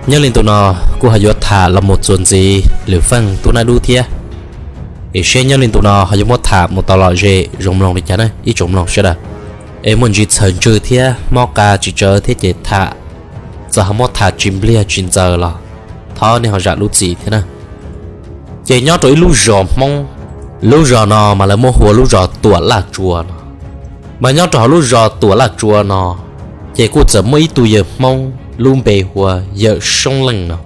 Nyob li ntu no kuv ho yuav tham los mus txuas ntxiv lwm feej tub nab dub thiab, es seb nyob li ntu no ho yuav muab tham mus tau lom zem zoo mloog li cas na ib tsoom mloog sawv daws. Es muaj ntsis txhaws ntswg thiab mob qa tsis tsawv thiab ces tham, txawm ho muab tham tsis npliag tsis ntxaws los thov nej ho zam lub txim thiab na. Ces nyob rau ib lub zos Hmoob, lub zos no mas lawv muab hu ua lub zos Tuam Laj Tsua no. Mas nyob rau hauv lub zos Tuam Laj Tsua no, ces kuj txawm muaj ib tug yawg Hmoob lub npe hu ua yawm Soob Leej no.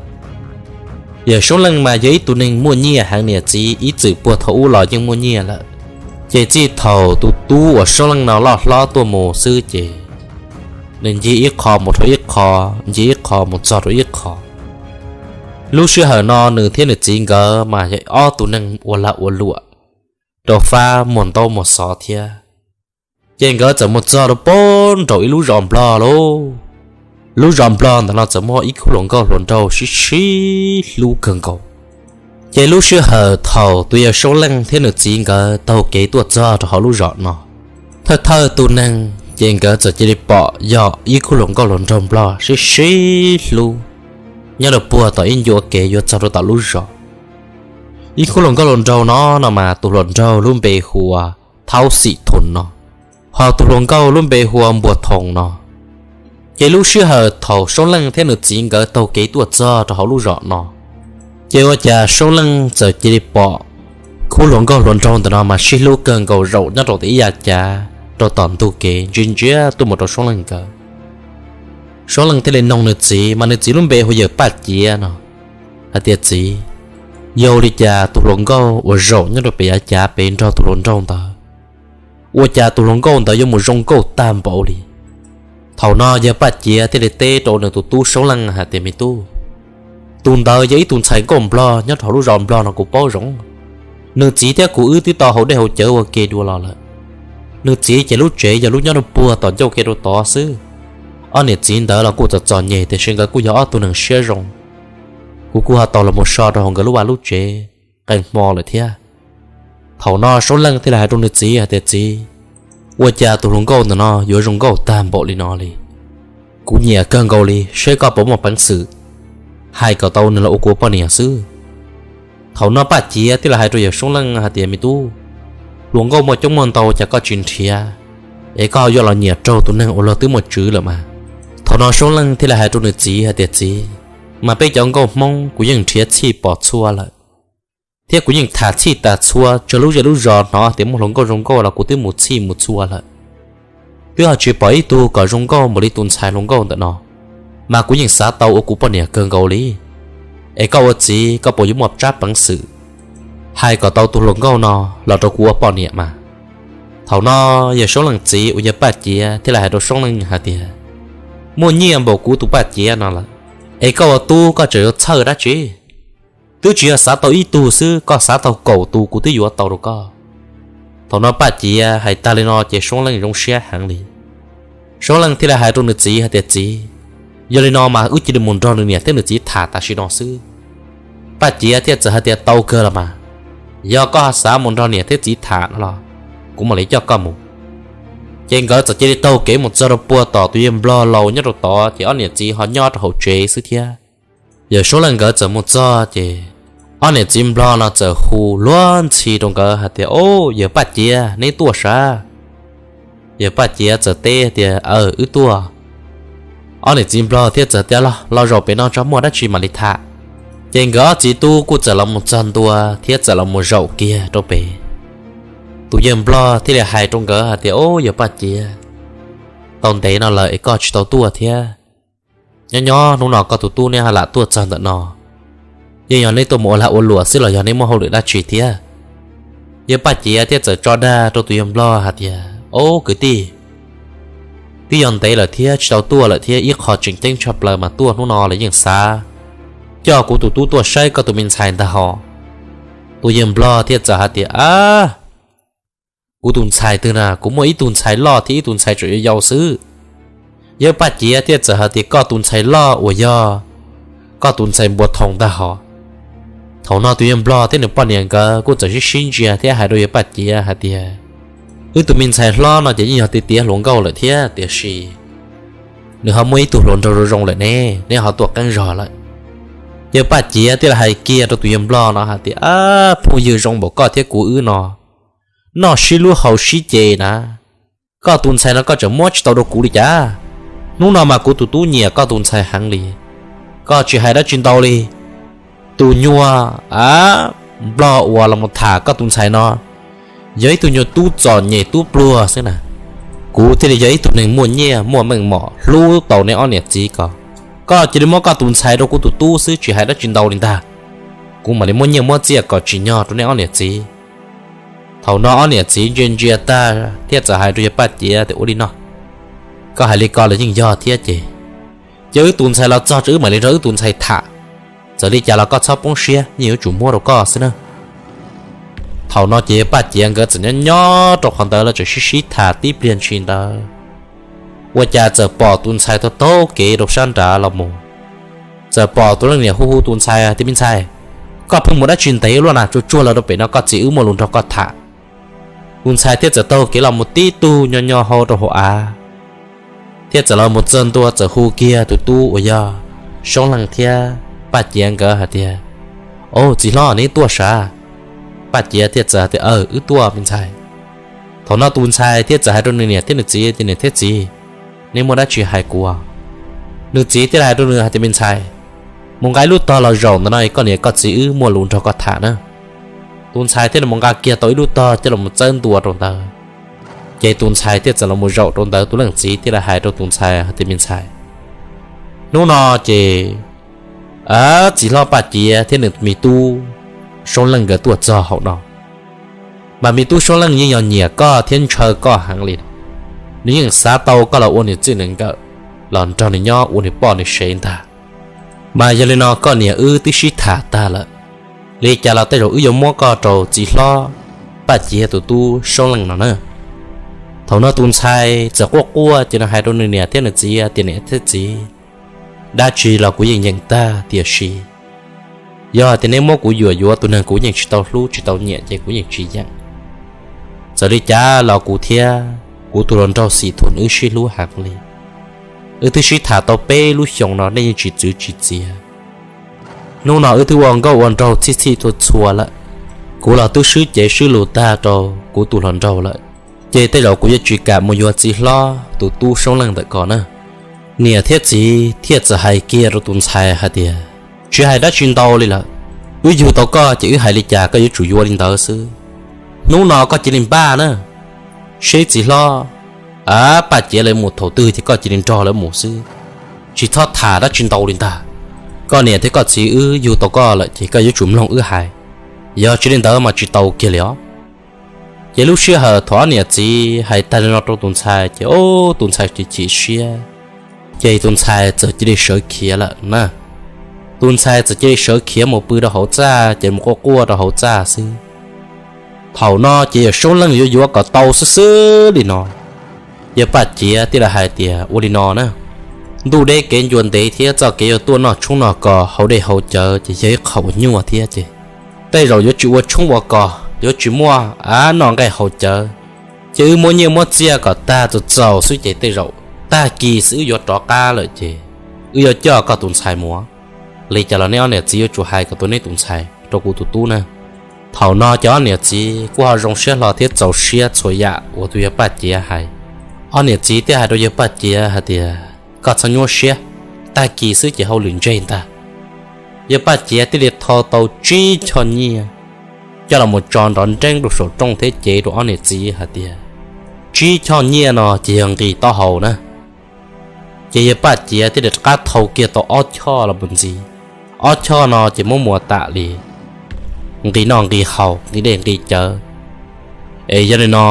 Yawm Soob Leej mas yog ib tug neeg muaj nyiaj heev, niam txiv ib txwm puag thaum ub los yeej muaj nyiaj lawm. Ces txij thaum tus tub uas Soob Leej no loj hlob tuaj mus xwb ces nws ncig ib qho mus rau ib qho, ncig ib qho mus txog rau ib qho. Lub sij hawm no nws thiab nws txiv nkawd mas yog ob tug neeg ua lag ua luam rau fab muag ntaub muag xov thiab. Ces nkawd txawm mus txog rau pem nraum ib lub zos Nplog lauj. Lub zos Nplog ntawm no txawm muaj ib khub hluas nkauj hluas nraug sib sib hlub kawg nkaus. Ces lub sij hawm thaum tus yawg Soob Leej thiab nws txiv nkawd taug kev tuaj txog rau hauv lub zos no, thawj thawj tus neeg ces nkawd txawm cia li pom yog ib khub hluas nkauj hluas nraug Nplog sib sib hlub nyob rau puag tom ib ncua kev yuav txog rau tom lub zos. Ib khub hluas nkauj hluas nraug no no mas tus hluas nraug lub npe hu ua Thaub Xim Thoos no, ho tus hluas nkauj lub npe hu ua Npuag Thoos no. Ces lub sij hawm thaum Soob Leej thiab nws txiv nkawd taug kev tuaj txog rau hauv lub zos no, ces ua cas Soob Leej txawm cia li pom khub hluas nkauj hluas nraug ntawm no mas sib hlub kawg nkaus zaum nyob rau tom ib yav cav rau tom ntug kev ntsia ntsia tuaj mus rau Soob Leej nkawd. Soob Leej thiaj li noog nws txiv, mas nws txiv lub npe hu ua yawg Paj Ciav no, hais tias, Txiv, yog li cas tus hluas nkauj uas zaum nyob rau pem yav cav pem nrog tus hluas nraug ntawd, ua cas tus hluas nkauj ntawd yuav mus zoo nkauj tag npaum li? Thaum no yawg Paj Ciav thiaj li teb rau nws tus tub Soob Leej hais tias, Me tub, tus ntawd yog ib tug ntxhais nkauj Nplog nyob rau hauv lub zos Nplog no kuv paub zoo. Nws txiv thiab kuv wb twb tau haus dej haus cawv ua ke dua los lawm. Nws txiv ces lub tsev yog lub nyob rau puag tom ncauj kev rau tod xwb. Ob niam txiv ntawd los kuj txom txom nyem tiam sis nkawd kuj yog ob tug neeg siab zoo. Kuv kuj ho tau los mus so rau hauv nkawd lub vaj lub tsev qee hmo lawm thiab. Thaum no Soob Leej thiaj li hais rau nws txiv hais tias, Txiv, ua cas tus hluas nkauj ntawm no yuav zoo nkauj tag npaum li no li? Kuv nyiam kawg nkaus li, seb koj puas muaj peev xwm hais kom tau nws los ua kuv poj niam xwb. Thaum no Paj Ciav thiaj li hais rau yawg Soob Leej hais tias, Me tub, hluas nkauj muaj coob muaj ntau, cas koj tsis nrhiav, es koj yuav los nyiam raug tus neeg uas luag twb muaj tswv lawm mas? Thaum no Soob Leej thiaj li hais rau nws txiv hais tias, Txiv, mas peb cov nkauj Hmoob kuv yeej nrhiav txhij pom txhua lawm, thiab kuv yeej tham txhij tas txhua, tsawg lub zej lub zos hnov tias muaj hluas nkauj zoo nkauj los kuv twb mus txhij mus txhua lawm, twb ho tsis pom ib tug kom zoo nkauj npaum li tus ntxhais hluas nkauj ntawm no, mas kuv yeej xav tau ua kuv poj niam kawg nkaus li. Es koj ua txiv koj puas yuav muaj tsab peev xwm hais kom tau tus hluas nkauj no los rau kuv ua poj niam mas? Thaum no yawg Soob Leej txiv uas yawg Paj Ciav thiaj li hais rau Soob Leej hais tias, Muaj nyiaj npaum kuv tus Paj Ciav no lawm, es koj ua tub koj tseem yuav txhawj dab tsi? Twb tsis yog xav tau ib tug xwb, koj xav tau kaum tus kuv twb yuav tau rau koj. Thaum no Paj Ciav hais tag li no ces Soob Leej zoo siab heev li. Soob Leej thiaj li hais rau nws txiv hais tias, Txiv, yog li no mas wb cia li mus nrog nws niam thiab nws txiv tham tam sim no xwb. Paj Ciav thiaj txawm hais tias, Tau kawg los mas, yog koj xav mus nrog niam thiab txiv tham no los kuv mam li coj koj mus. Ces nkawd txawm cia li taug kev mus txog rau puag tom tus yawg Nplog laus nyob rau tod, ces ob niam txiv ho nyob rau hauv tsev xwb thiab. Yawg Soob Leej nkawd txawm mus txog ces ob niam txiv Nplog no txawm hu luag ntxhi rau nkawd hais tias, Au, yawg Paj Ciav, neb tuaj sav? Yawg Paj Ciav txawm teb tias, Aw, wb tuaj. Ob niam txiv Nplog thiaj txawm tias, Los, los zaum pem no tso, muaj dab tsi mam li tham. Ces nkawd ob txiv tub kuj txawm los mus txog ntua thiab txawm los mus zaum kiag rau pem. Tus yawg Nplog thiaj li hais rau nkawd hais tias, Au, yawg Paj Ciav, tau ntev no lawm es koj tsis tau tuaj thiab. Nyob nyob hnub no koj tus tub neb ho lam tuaj txog ntawm no, yeej yog neb tuaj mus ua lag ua luam xwb los yog neb muaj hauj lwm dab tsi thiab? Yawg Paj Ciav thiaj txawm tso dag rau tus yawg Nplog hais tias, Au, kwv tij, twb yog ntev lawm thiab tsis tau tuaj lawm thiab ib qho tseem ceeb tshaj plaws mas tuaj hnub no los yeej xav coj kuv tus tub tuaj saib koj tus me ntxhais ntag hos. Tus yawg Nplog thiaj txawm hais tias, Ab, kuv tus ntxhais twg na? Kuv muaj ib tug ntxhais loj thiab ib tug ntxhais tseem yau yau xwb. Yawg Paj Ciav thiaj txawm hais tias, Koj tus ntxhais loj uas yog koj tus ntxhais Npuag Thoos ntag hos. Thaum no tus yawg Nplog thiab nws poj niam nkawd kuj txawm sib sib ntsia thiab hais rau yawg Paj Ciav hais tias, Wb tus me ntxhais hlob no ces yeej yog tiav tiav hluas nkauj lawm thiab, tiam sis nws ho muaj ib tug hluas nraug zoo zoo lawm ne, neb ho tuaj qeeb zog lawm. Yawg Paj Ciav thiaj li hais kiag rau tus yawg nplog no hais tias, Phooj ywg, zoo npaum koj thiab kuv wb no, noj sib hlub haus sib ce na, koj tus ntxhais no koj tseem muab tsis tau rau kuv li cas? Hnub no mas kuv tus tub nyiam koj tus ntxhais heev li, koj tsis hais dab tsi ntau li. Tus nyuag a nplog uas los tham koj tus ntxhais no yog ib tug nyuag tub txom nyem tub pluag xwb na. Kuv thiaj li yog ib tug neeg muaj nyiaj muaj meej mom hlub tau neb ob niam txiv ko. Koj cia li muab koj tus ntxhais rau kuv tus tub xwb, tsis hais dab tsi ntau li ntag, kuv mam li muab nyiaj muab txiaj kom tsim nyog rau neb ob niam txiv. Thaum no ob niam txiv ntsia ntsia tag thiaj txawm hais rau yawg Paj Ciav tias, Ua li no, koj hais li ko los yeej yog thiab ces, ces wb tus ntxhais los txog ces wb mam li nrog wb tus ntxhais tham. Txawm li cas los koj txhob poob siab, yeej yuav tsum muab rau koj xwb na. Thaum no ces yawg Paj Ciav nkawd txawm nyob nyob rau qhov ntawd los tseem sib sib tham tib pliag ntshis ntawd, ua cas txawm pom tus ntxhais taug taug kev rau sab nrad los mus. Txawm pom tus leej niam hu hu tus ntxhais tias, Me ntxhais, koj pheej mus dab tsi ntev luaj na, tsuag tsuag los rau pem no koj txiv wb muaj lus nrog koj tham. Tus ntxhais thiaj txawm taug kev los mus tib tug nyo nyo hau rau hauv av, thiab txawm los mus txog ntua txawm hu kiag tus tub uas yog Soob Leej thiab Paj Ciav nkawd hais tias, Au, txiv hlob, neb tuaj sav? Paj Ciav thiaj txawm hais tias, Aw, wb tuaj me ntxhais. Thaum no tus ntxhais thiaj txawm hais rau nws niam thiab nws txiv tias, Niam thiab txiv, neb muaj dab tsi hais kuv? Nws txiv thiaj li hais rau nws hais tias, Me ntxhais, mus nqa ib lub tog los zaum ntawm no, koj niam koj txiv wb muaj lus nrog koj tham na. Tus ntxhais thiaj li mus nqa kiag tau ib lub tog coj los txawb ntua rau ntawd. Ces tus ntxhais thiaj txawm los mus zaum rau ntawd, tus leej txiv thiaj li hais rau tus ntxhais hais tias, Me ntxhais, hnub no ces txiv hlob Paj Ciav thiab nws me tub Soob Leej nkawd tuaj txog hauv no, mas me tub Soob Leej yeej yog nyiam koj thiab ntshaw koj heev li. Nws yeej xav tau koj los ua nws txij nws nkawm, los nrog nws nyob ua nws poj nws sev ntag. Mas yog li no koj niam wb twb sib tham tag lawm, li cas los tej zaum wb yuav muab koj rau txiv hlob Paj Ciav tus tub Soob Leej no na. Thaum no tus ntxhais txawm quaj quaj ces nws hais rau nws niam thiab nws txiv tias, Niam thiab txiv, dab tsi los kuv yeej yeem tag, tiam sis yog hais tias neb muab kuv yuam yuav, tus neeg kuv yeej tsis tau hlub tsis tau nyiam ces kuv yeej tsis yeem. Txawm li cas los kuv thiab kuv tus hluas nraug Xim Thuam wb sib hlub heev li. Wb twb sib tham tau peb lub xyoos no nej yeej tsis txwv tsis txiav. Hnub no wb twb ua nkauj ua nraug txhij txhij txhua txhua lawm, kuv los twb swb cev swb lus tag rau kuv tus hluas nraug lawm, ces tej zaum kuv yuav tsis kam mus yuav txiv hlob tus tub Soob Leej ntawm ko na. Niam thiab txiv thiaj txawm hais kiag rau tus ntxhais hais tias, Tsis hais dab tsi ntau li lawm, wb yug tau koj ces wb hais li cas koj yuav tsum yuav li ntawd xwb. Hnub no koj cia li npaj na, seb txiv hlob Paj Ciav lawv mus thaum twg ces koj cia li nrog lawv mus xwb, tsis txhob tham dab tsi ntau li ntag. Koj niam thiab koj txiv wb yug tau koj lawm ces koj yuav tsum mloog wb hais, yog tsis li ntawd mas tsis tau kiag li os. Ces lub sij hawm thaum ob niam txiv hais tag li no rau tus ntxhais ces tus ntxhais chim chim siab, ces tus ntxhais txawm cia li sawv khiav lawm na. Tus ntxhais txawm cia li sawv khiav mus pw rau hauv txaj ces mus quaj quaj rau hauv txaj xwb. Thaum no ces yawg Soob Leej yuav yuav kom tau xwb xwb li no. Yawg Paj Ciav thiaj li hais tias, Ua li no na, ntuj deb kev ncua ntev thiab txoj kev yuav tuaj noj tshoob noj kos haus dej haus cawv ces yog ib qho uas nyuaj thiab ces tej zaum yuav tsis ua tshoob ua kos, yuav tsis muaj av noj nqaij haus cawv, ces wb muab nyiaj muab txiaj kom tag txaus txaus xwb ces tej zaum tag kis xwb wb yuav rov qab lawm ces wb yuav coj koj tus ntxhais mus. Li cas los neb ob niam txiv yuav tsum hais kom tau neb tus ntxhais rau kuv tus tub na. Thaum no ces ob niam txiv kuj ho zoo siab hlo thiab txaus siab txhua yam uas tus yawg Paj Ciav hais. Ob niam txiv thiaj hais rau yawg Paj Ciav hais tias, Koj txhob nyuaj siab, tag kis xwb ces hauj lwm ntseg ntag. Yawg Paj Ciav thiaj li thau tau tsib choj nyiaj coj los mus tso nrov nreeb rau saum rooj thiab cev rau ob niam txiv hais tias, Tsib choj nyiaj no ces yog nqis taub hau na. Ces yawg Paj Ciav thiaj li rov qab thau kiag tau ob choj los mus ntxiv. Ob choj no ces muab muas tam li nqis noj nqis haus, nqis dej nqis cawv. Es yog li no,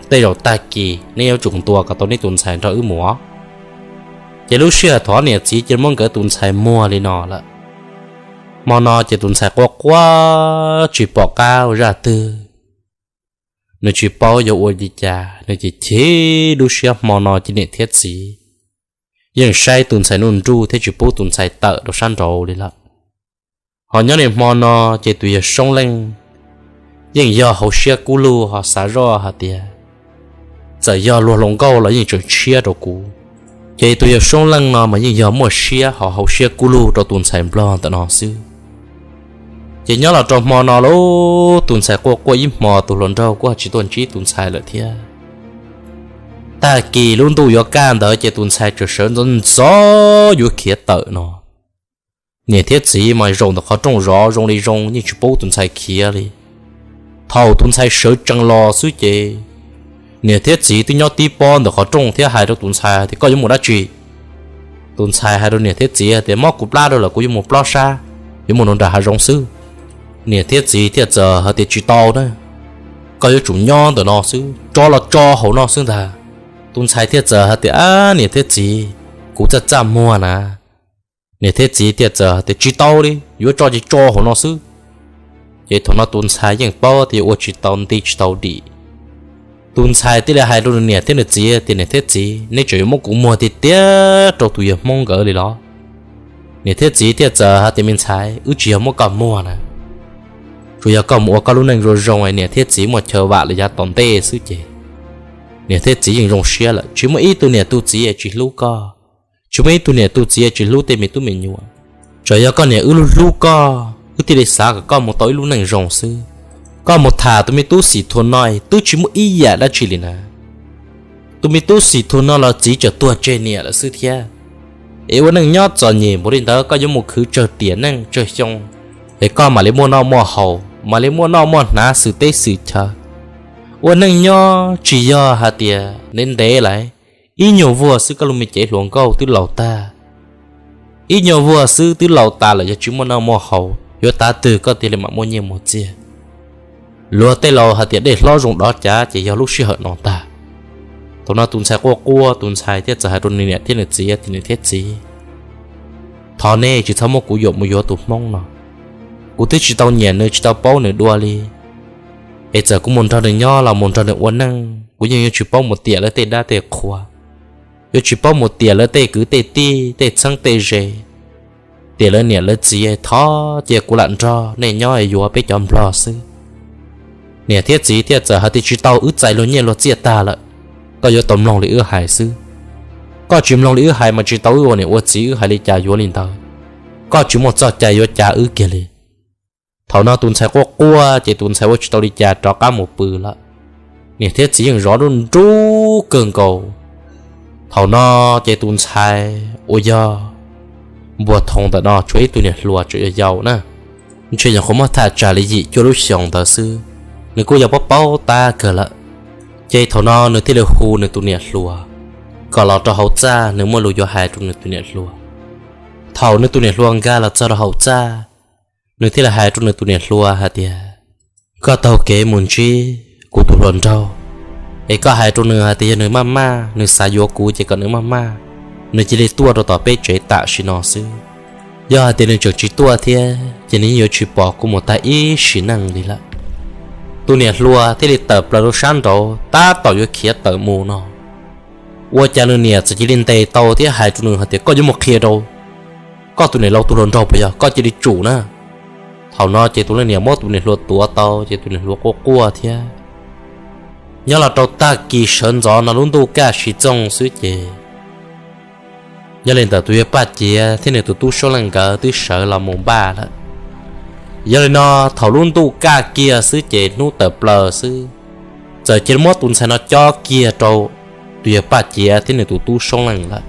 tej zaum tag kis neb yuav tsum ntuas kom tau neb tus ntxhais nrog wb mus os. Ces lub sij hawm thaum ob niam txiv cia li muab nkawd tus ntxhais muag li no lawm, hmo no ces tus ntxhais quaj quaj tsis pom qab ua zaj twg. Nws tsis paub yuav ua li cas, nws chim chim lub siab hmo no ces niam thiab txiv yeej saib tus ntxhais nuj nruj thiab tsis pub tus ntxhais tawm rau sab nraud li lawm. Ho nyob niaj hmo no ces tus yawg Soob Leej yeej yog hauv siab kub lug ho xav zoj hais tias, txawm yog luag hluas nkauj los yeej tseem tshiab rau kuv. Ces tus yawg Soob Leej no mas yeej yog muaj siab ho hauv siab kub lug rau tus ntxhais nplog ntawm no xwb. Ces nyob los rau hmo no lauj, tus ntxhais quaj quaj ib hmo, tus hluas nraug kuj tsis tuaj ntsib tus ntxhais lawm thiab. Tag kis lub ntuj yuav kaj ntawd ces tus ntxhais tseem sawv ntxov ntxov yuav khiav tawm no. Niam thiab txiv mas zaum ntawm qhov rooj zov zoo li zoo yeej tsis pub tus ntxhais khiav li. Thaum tus ntxhais sawv tsees los xwb ces niam thiab txiv twb nyob tib pob ntawm qhov rooj thiab hais rau tus ntxhais tias, Koj yuav mus dab tsi? Tus ntxhais hais rau niam thiab txiv tias, Mob kuv plab rau lawm, kuv yuav mus plob sab, yuav mus nram hav zoov xwb. Niam thiab txiv thiaj txawm hais tias, Tsis tau na, koj yuav tsum nyob ntawm no xwb, tso los tso hauv no xwb ntag. Tus ntxhais thiaj txawm hais tias, Ab niam thiab txiv, kuv txaj txaj muag na. Niam thiab txiv thiaj txawm hais tias, Tsis tau li, yuav tso ces tso hauv no xwb. Ces thaum no tus ntxhais yeej paub tias yuav ua tsis tau nti tsis tau dim. Tus ntxhais thiaj li hais rau nws niam thiab nws txiv tias, Niam thiab txiv, neb tseem yuav muab kuv muag tiag tiag rau tus yawg Hmoob nkawd li los? Niam thiab txiv thiaj txawm hais tias, Me ntxhais, wb tsis yog muab koj muag na, tsuas yog koj mus ua koj lub neej zoo zoo, niam thiab txiv muaj chaw vam los yav tom ntej xwb ces niam thiab txiv yeej zoo siab lawm. Tsis muaj ib tug niam tug txiv tsis hlub koj, tsis muaj ib tug niam tug txiv tsis hlub tej me tub me nyuam. Tsuas yog koj niam wb hlub hlub koj, wb thiaj li xav kom koj mus tau ib lub neej zoo xwb. Koj mus tham tus me tub Xim Thua no twb tsis muaj ib yam dab tsi li na. Tus me tub Xim Thua no los txiv tseem tuag tseg niam lawm xwb thiab. Es ua neej nyob txom nyem npaum li ntawd koj yuav mus khwv tsawg tiam neej tsawg xyoo, es koj mam li muaj noj muaj haus, mam li muaj noj muaj hnav xwm teb xwm chaw. Ua neej nyob tsis yog hais tias ntev ntev lawm, ib nyuag vuag xwb koj lub me cev hluas nkauj twb laus tag. Ib nyuag vuag xwb twb laus tas lawm, yog tsis muaj noj muaj haus yuav tav twg koj thiaj li mam muaj nyiaj muaj txiag? Luag tej laus hais tias dej hlob zoo dov cav, ces yog lub sij hawm no ntag. Thaum no tus ntxhais quaj quaj, tus ntxhais thiaj txawm hais rau nws niam thiab nws txiv tias, Niam thiab txiv, thov nej tsis txhob muab kuv yuam mus yuav tus Hmoob no. Kuv twb tsis tau nyiam nws, tsis tau paub nws dua li. Es txawm kuv mus nrog nws nyob los mus nrog nws ua neej, kuv yeej yuav tsis paub mus tiam lawv tej dab tej qhua, yuav tsis paub mus tiam lawv tej kwv tej tij, tej txheeb tej ze, tiam lawv niam lawv txiv. Thov cia kuv lam nrog nej nyob yuav peb cov nplog xwb. Niam thiab txiv thiaj txawm hais tias, Tsis tau, wb txais luag nyiaj luag txiaj tag lawm, koj yuav tau mloog li wb hais xwb. Koj tsis mloog li wb hais mas tsis tau, wb ua niam ua txiv wb hais li cas yuav li ntawd. Koj tsis muaj txoj cai yuav cav wb kiag li. Thaum no tus ntxhais quaj quaj ces tus ntxhais ua tsis tau li cas rov qab mus pw lawm. Niam thiab txiv yeej zov nruj nruj kawg nkaus. Thaum no ces tus ntxhais uas yog Npuag Thoo ntawm no tshuav ib tug niam hluas tseem yau yau na, ntshe nyuam qhuav muaj thaj tsam li yim cuaj lub xyoos ntawd xwb, nws kuj yog paub paub tab kawg lawm. Ces thaum no nws thiaj li hu nws tus niam hluas kom los rau hauv txaj, nws muaj lus yuav hais rau nws tus niam hluas. Thaum nws tus niam hluas nkag los txog rau hauv txaj, nws thiaj li hais rau nws tus niam hluas hais tias, Koj taug kev mus ntsib kuv tus hluas nraug, es koj hais rau nws hais tias yog nws maj maj, nws xav yuav kuv ces kom nws maj maj, nws cia li tuaj rau tom peb tsev tam sim no xwb. Yog hais tias nws tseem tsis tuaj thiab ces nws yeej yuav tsis pom kuv mus tag ib sim neej li lawm. Tus niam hluas thiaj li tawm plaws rau sab nraud tab tom yuav khiav tawm mus no, ua cas nws niam txawm cia li ntes tau thiab hais rau nws hais tias, Koj yuav mus qhia rau koj tus niam laus tus hluas nraug puas yog? Koj cia li tsum na. Thaum no ces tus leej niam muab tus niam hluas tuav tau ces tus niam hluas quaj quaj thiab. Nyob los rau tag kis sawv ntxov no lub ntuj kaj siv txoog xwb ces, yog li ntawd tus yawg Paj Ciav thiab nws tus tub Soob Leej nkawd twb sawv los mus npaj lawm. Yog li no, thaum lub ntuj kaj kiag xwb ces hnub tawm plaws xwb, txawm cia li muab tus ntxhais no cob kiag rau tus yawg Paj Ciav thiab nws tus tub Soob Leej lawm.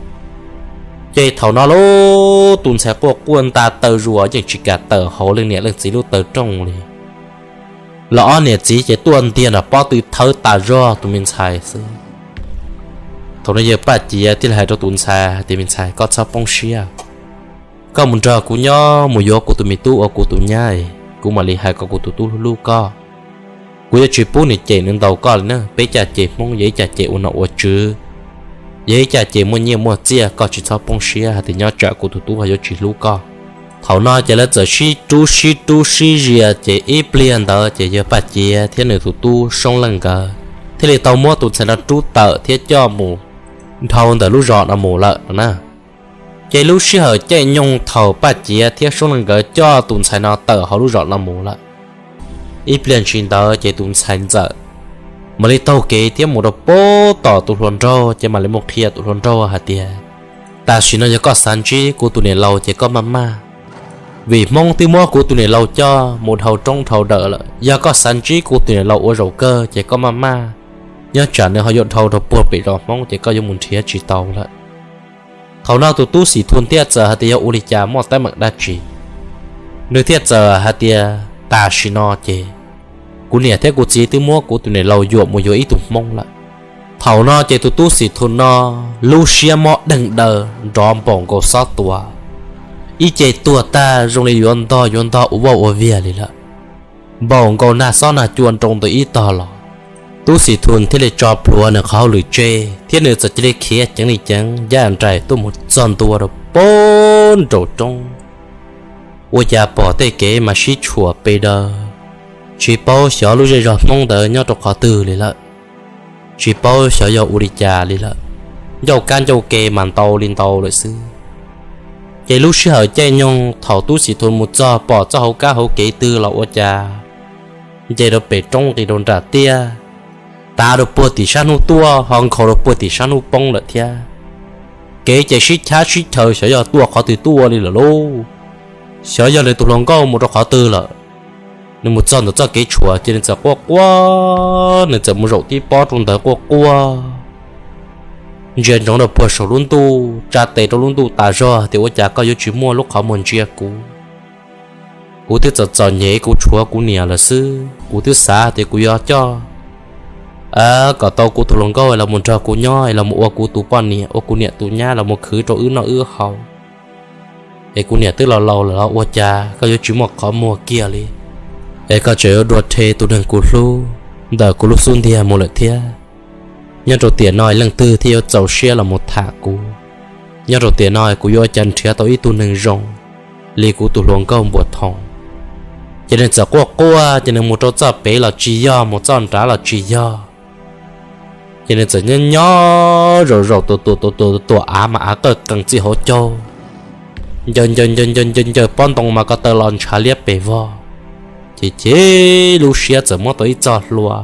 Ces thaum no lauj, tus ntxhais quaj quaj nta taw zuas yeej tsis kam tawm hauv leej niam leej txiv lub taw rooj li. Los ob niam txiv ces tuaj ntiag nram pob tw thawb tas zog tus me ntxhais xwb. Thaum no yawg Paj Ciav thiaj li hais rau tus ntxhais hais tias, Me ntxhais, koj txhob poob siab, koj mus nrog kuv nyob mus yuav kuv tus me tub ua kuv tus nyab, kuv mam li hais kom kuv tus tub hlub hlub koj. Kuv yuav tsis pub nws cem nws ntaus koj li na. Peb caj ces Hmoob yog ib caj ces ua nom ua tswv, yog ib caj ces muaj nyiaj muaj txiaj, koj tsis txhob poob siab hais tias nyob tsam kuv tus tub ho yuav tsis hlub koj. Thaum no ces lawv txawm sib rub sib rub sib zia ces ib pliag ntawd ces yawg Paj Ciav thiab nws tus tub Soob Leej nkawd thiaj li tau muab tus ntxhais no rub tawm thiab coj mus dhau ntawm lub zos no mus lawm no na. Ces lub sij hawm caij nyoog thaum Paj Ciav thiab Soob Leej nkawd coj tus ntxhais no tawm hauv lub zos no mus lawm, ib pliag ntsis ntawd ces tus ntxhais ntxawm mam li taug kev thiab mus rau pem tom tus hluas nraug ces mam li mus qhia tus hluas nraug hais tias, Tam sim no yog koj xav ntsib kuv tus niam laus ces koj maj maj, vim Hmoob twb muab kuv tus niam laus coj mus dhau roob dhau daws lawm. Yog koj xav ntsib kuv tus niam laus ua zaum kawg ces koj maj maj, nyob tsam nws ho yuav dhau rau puag pem zos Hmoob ces koj yuav mus nrhiav tsis tau lawm. Thaum no tus tub Xim Thun thiaj txawm hais tias yog ua li cas, muaj teeb meem dab tsi. Nws thiaj txawm hais tias tam sim no ces kuv niam thiab kuv txiv twb muab kuv tus niam laus yuam mus yuav ib tug Hmoob lawm. Thaum no ces tus tub Xim Thun no lub siab mob deeg daws nrov npaum nkaus xob tua, ib ce tuag tag zoo li yuav ntog yuav ntog ua vaj ua viag li lawm. Npaum nkaus nag xob nag cua nroo ntws ib tog los. Tub Xim Thun thiaj li tso plhuav nws qhov hauj lwm tseg thiab nws txawm cia li khiav ceev li ceev ncaj nraim tuaj mus txog ntua rau pem nraum roob. Ua cas pom tej kev mas sib tshuam pe daws, tsis paub xyov lub zej zog Hmoob ntawd nyob rau qhov twg li lawm, tsis paub xyov yog ua li cas li lawm. Ncauj kab ncauj ke mas ntau li ntau lawm xwb. Ces lub sij hawm caij nyoog thaum tub Xim Thun mus txog pom txoj hauv kab hauv kev twg los ua cas nce rau pem roob nqis rau nram tiaj, tav rau puag tim sab hnub tuaj ho nkhaus rau puag tim sab hnub poob lawm thiab. Kev ces sib chab sib chaw xyov yog tuaj qhov twg tuaj li lawm lauj, xyov yog nws tus hluas nkauj mus rau qhov twg lawm. Nws mus txog ntawm txoj kev tshuam ces nws txawm quaj quaj, nws txawm mus zaum tib pob rau ntawd quaj quaj, ntsia ntsoov rau puag saum lub ntuj, tsa tes rau lub ntuj tas zog tias ua cas koj yuav tsis muaj lub qhov muag ntsia kuv. Kuv twb txom txom nyem kuv tshuav kuv niam lawm xwb, kuv twb xav tias kuv yuav coj kom tau kuv tus hluas nkauj los mus nrog kuv nyob, los mus ua kuv tus poj niam, ua kuv niam tus nyab, los mus khwv rau wb noj wb haus. Es kuv niam twb laus laus lawm los ua cas koj yuav tsis muaj qhov muag kiag li, es koj tseem yuav dua rhe tus neeg kuv hlub ntawm kuv lub xub ntiag mus lawm thiab. Nyob rau tiam no leej twg thiaj yuav txaus siab los mus tham kuv? Nyob rau tiam no kuv yuav ua cas nrhiav tau ib tug neeg zoo li kuv tus hluas nkauj npuas thoom? Ces nws txawm quaj quaj, ces nws mus rau txoj pem los tsis yog, mus txoj nrad los tsis yog. Ces nws txawm nyob nyob zaum zaum tuam tuam tuam tuam av mas av qawj qees txij hauv caug, ncaws ncaws ncaws ncaws ncaws ncaws pob ntoo mas ko taw los ntshav liab pes vog. Ces ces lub siab txawm muab tau ib txoj hlua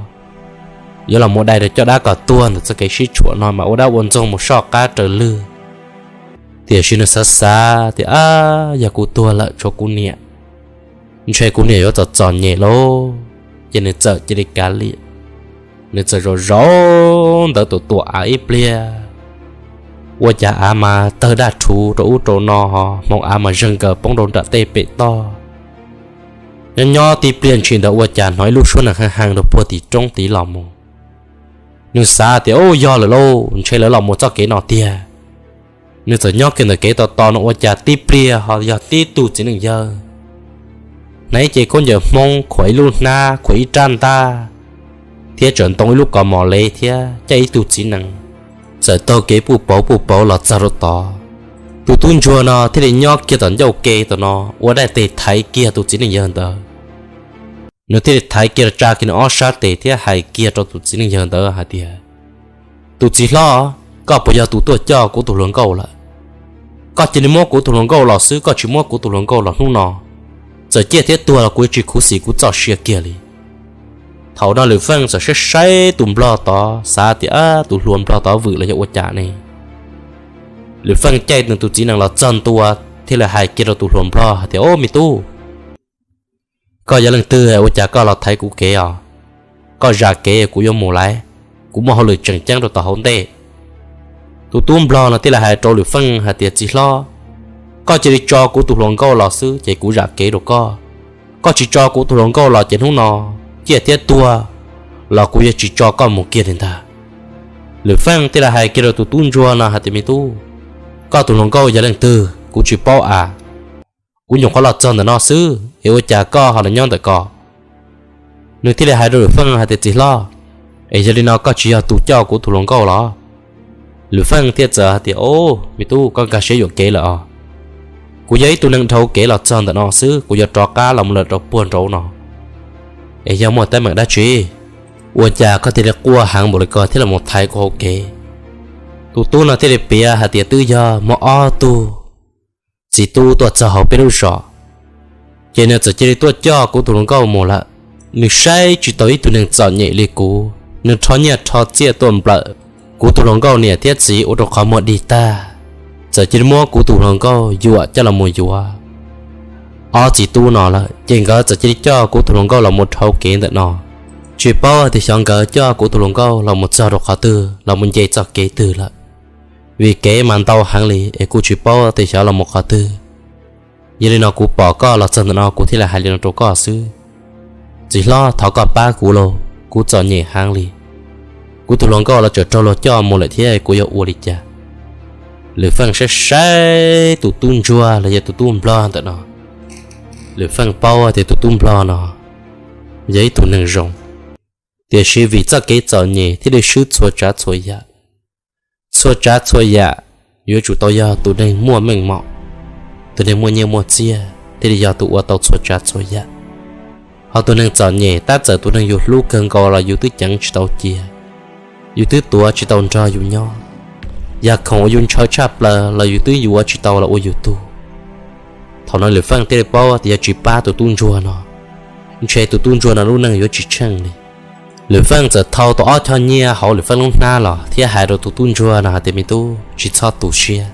yuav los mus dai rau caj dab kom tuag ntawm txoj kev sib tshuam no mas ua dab ua ntxoog mus soj qab raws lwg, tiam sis nws xav xav tias, ab, yog kuv tuag lawm tshuav kuv niam, ntshe kuv niam yuav txom txom nyem lauj. Ces nws txawm cia li kav liam, nws txawm zaum zaum ntawd tuam tuam av ib pliag, ua cas av mas tawg daj rhuv rau ub rau no, hmoov av mas zeeg nkaws poob rau nram tej pem toj. Nyob nyob tib pliag ntshis ntawd ua cas hnov ib lub suab neeg heev heev rau puag tim roob tid los mus. Nws xav tias, ub, yog lawm lauj, ntshe lawv los mus txoj kev no tiag. Nws txawm nyob kiag ntawm kev tos tos no ua cas tib pliag ho yog tib tug txiv neej yawg hnav ib ce khaub ncaws Hmoob, khuam ib lub hnab, khuam ib rab ntaj, thiab tseem ntoo ib lub kos mos lev thiab caij ib tug txiv nees, txawm taug kev puj pauv puj pauv los txog rau tod. Tus tub ntsuag no thiaj li nyob kiag tom ncauj ke tom no ua daim teg thaiv kiag tus txiv neej yawg ntawd. Nws thiaj li thaiv kiag los tsa kiag nws ob sab tes thiab hais kiag rau tus txiv neej yawg ntawd hais tias, tus txiv hlob, koj puas yog tus tuaj coj kuv tus hluas nkauj lawm? Koj cia li muab kuv tus hluas nkauj los xwb, koj tsis muab kuv tus hluas nkauj los hnub no, txawm ciaj thiab tuag los kuv yuav tsis khuv xim kuv txoj sia kiag li. Thaum no Lwm Feej txawm saib saib tus nplog tod xav tias, tus hluas nplog tod vwm los yog ua cas ne? Lwm Feej caij nws tus txiv nees los txog ntua thiaj li hais kiag rau tus hluas nplog hais tias, ob, me tub, koj yog leej twg ua cas koj los thaiv kuv kev os? Koj zam kev kuv yuav mus lawm, kuv muaj hauj lwm tseem ceeb rau tom hauv ntej. Tus tub nplog no thiaj li hais rau Lwm Feej hais tias, txiv hlob, koj cia li tso kuv tus hluas nkauj los xwb ces kuv zam kev rau koj. Koj tsis tso kuv tus hluas nkauj los ces hnub no ciaj thiab tuag los kuv yuav tsis tso koj mus kiag li ntag. Lwm Feej thiaj li hais kiag rau tus tub ntsuag no hais tias, me tub, koj tus hluas nkauj yog leej twg kuv tsis paub a. Kuv nyuam qhuav los txog ntawm no xwb es ua cas koj ho los nyob ntawm ko? Nws thiaj li hais rau Lwm Feej hais tias, txiv hlob, es yog li no koj tsis yog tus coj kuv tus hluas nkauj los? Lwm Feej thiaj txawm hais tias, ob, me tub, koj nkag siab yuam kev lawm os. Kuv yog ib tug neeg dhau kev los txog ntawm no xwb, kuv yuav rov qab los mus lawm rau puag nraud no. Es yog muaj teeb meem dab tsi ua cas koj thiaj li quaj heev npaum li ko thiab los thaiv kuv hauv kev? Tus tub no thiaj li piav hais tias, twb yog muaj ob tug txiv tub tuaj txog hauv peb lub zos, ces nws txawm cia li tuaj coj kuv tus hluas nkauj mus lawm. Nws saib tsis taus ib tug neeg txom nyem li kuv, nws rho nyiaj rho txiaj tuaj nplawm kuv tus hluas nkauj niam thiab txiv ua rau qhov muag dig tag. txawm cia li muab kuv tus hluas nkauj yuam coj los mus yuav ob txiv tub no lawm, ces nkawd txawm cia li coj kuv tus hluas nkauj los mus dhau kev ntawm no. Tsis paub tias xyov nkawd coj kuv tus hluas nkauj los mus txog rau qhov twg los mus nce txoj kev twg lawm, vim kev mas ntau heev li es kuj tsis paub tias xyov los mus qhov twg. Yog li no kuv pom koj los txog ntawm no kuv thiaj li hais li no rau koj xwb. Txiv hlob, thov koj pab kuv lauj, kuv txom nyem heev li. Kuv tus hluas nkauj los tseem raug luag coj mus lawm thiab kuv yuav ua li cas? Lwm Feej saib saib tus tub ntsuag los yog tus tub nplog ntawm no. Lwm Feej paub tias tus tub nplog no yog ib tug neeg zoo, tiam sis vim txoj kev txom nyem thiaj li swb txhua tsav txhua yam. Txhua tsav txhua yam yuav tsum tau yog tus neeg muaj meej mom, tus neeg muaj nyiaj muaj txiag thiaj li yog tus ua tau txhua tsav txhua yam. Ho tus neeg txom nyem, tab txawm tus neeg yus hlub kawg nkaus los yus twb ceev tsis tau cia, yus twb tuav tsis tau nrog yus nyob, yog khoom uas yus ntshaw tshaj plaws los yus twb yuav tsis tau los ua yus tug. Thaum no Lwm Feej thiaj li paub tias yog tsis pab tus tub ntsuag no, ntshe tus tub ntsuag no lub neej yuav tsis tsheej li. Lwm Feej txawm thau tau ob choj nyiaj hauv Lwm Feej lub hnab los thiab hais rau tus tub ntsuag no hais tias, me tub, tsis txhob tu siab.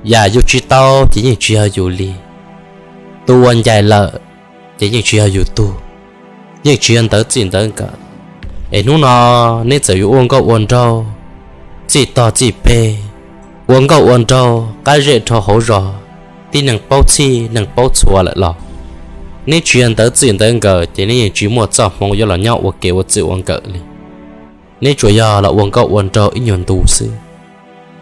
Yam yus tsis tau ces yeej tsis yog yus li. Tus uas ncaim lawm ces yeej tsis yog yus tug, yeej tsis yog ntawv txij ntawv nkawm. Es hnub no neb txawm yuav ua nkauj ua nraug, txij tog txij peg, ua nkauj ua nraug qab zej dhau hauv zos, tib neeg paub txhij neeg paub txhua lawm los, neb tsis yog ntawv txij ntawv nkawm ces neb yeej tsis muaj txoj hmoov yuav los nyob ua ke ua txij ua nkawm li. Neb tsuas yog los ua nkauj ua nraug ib nyuag ntu xwb.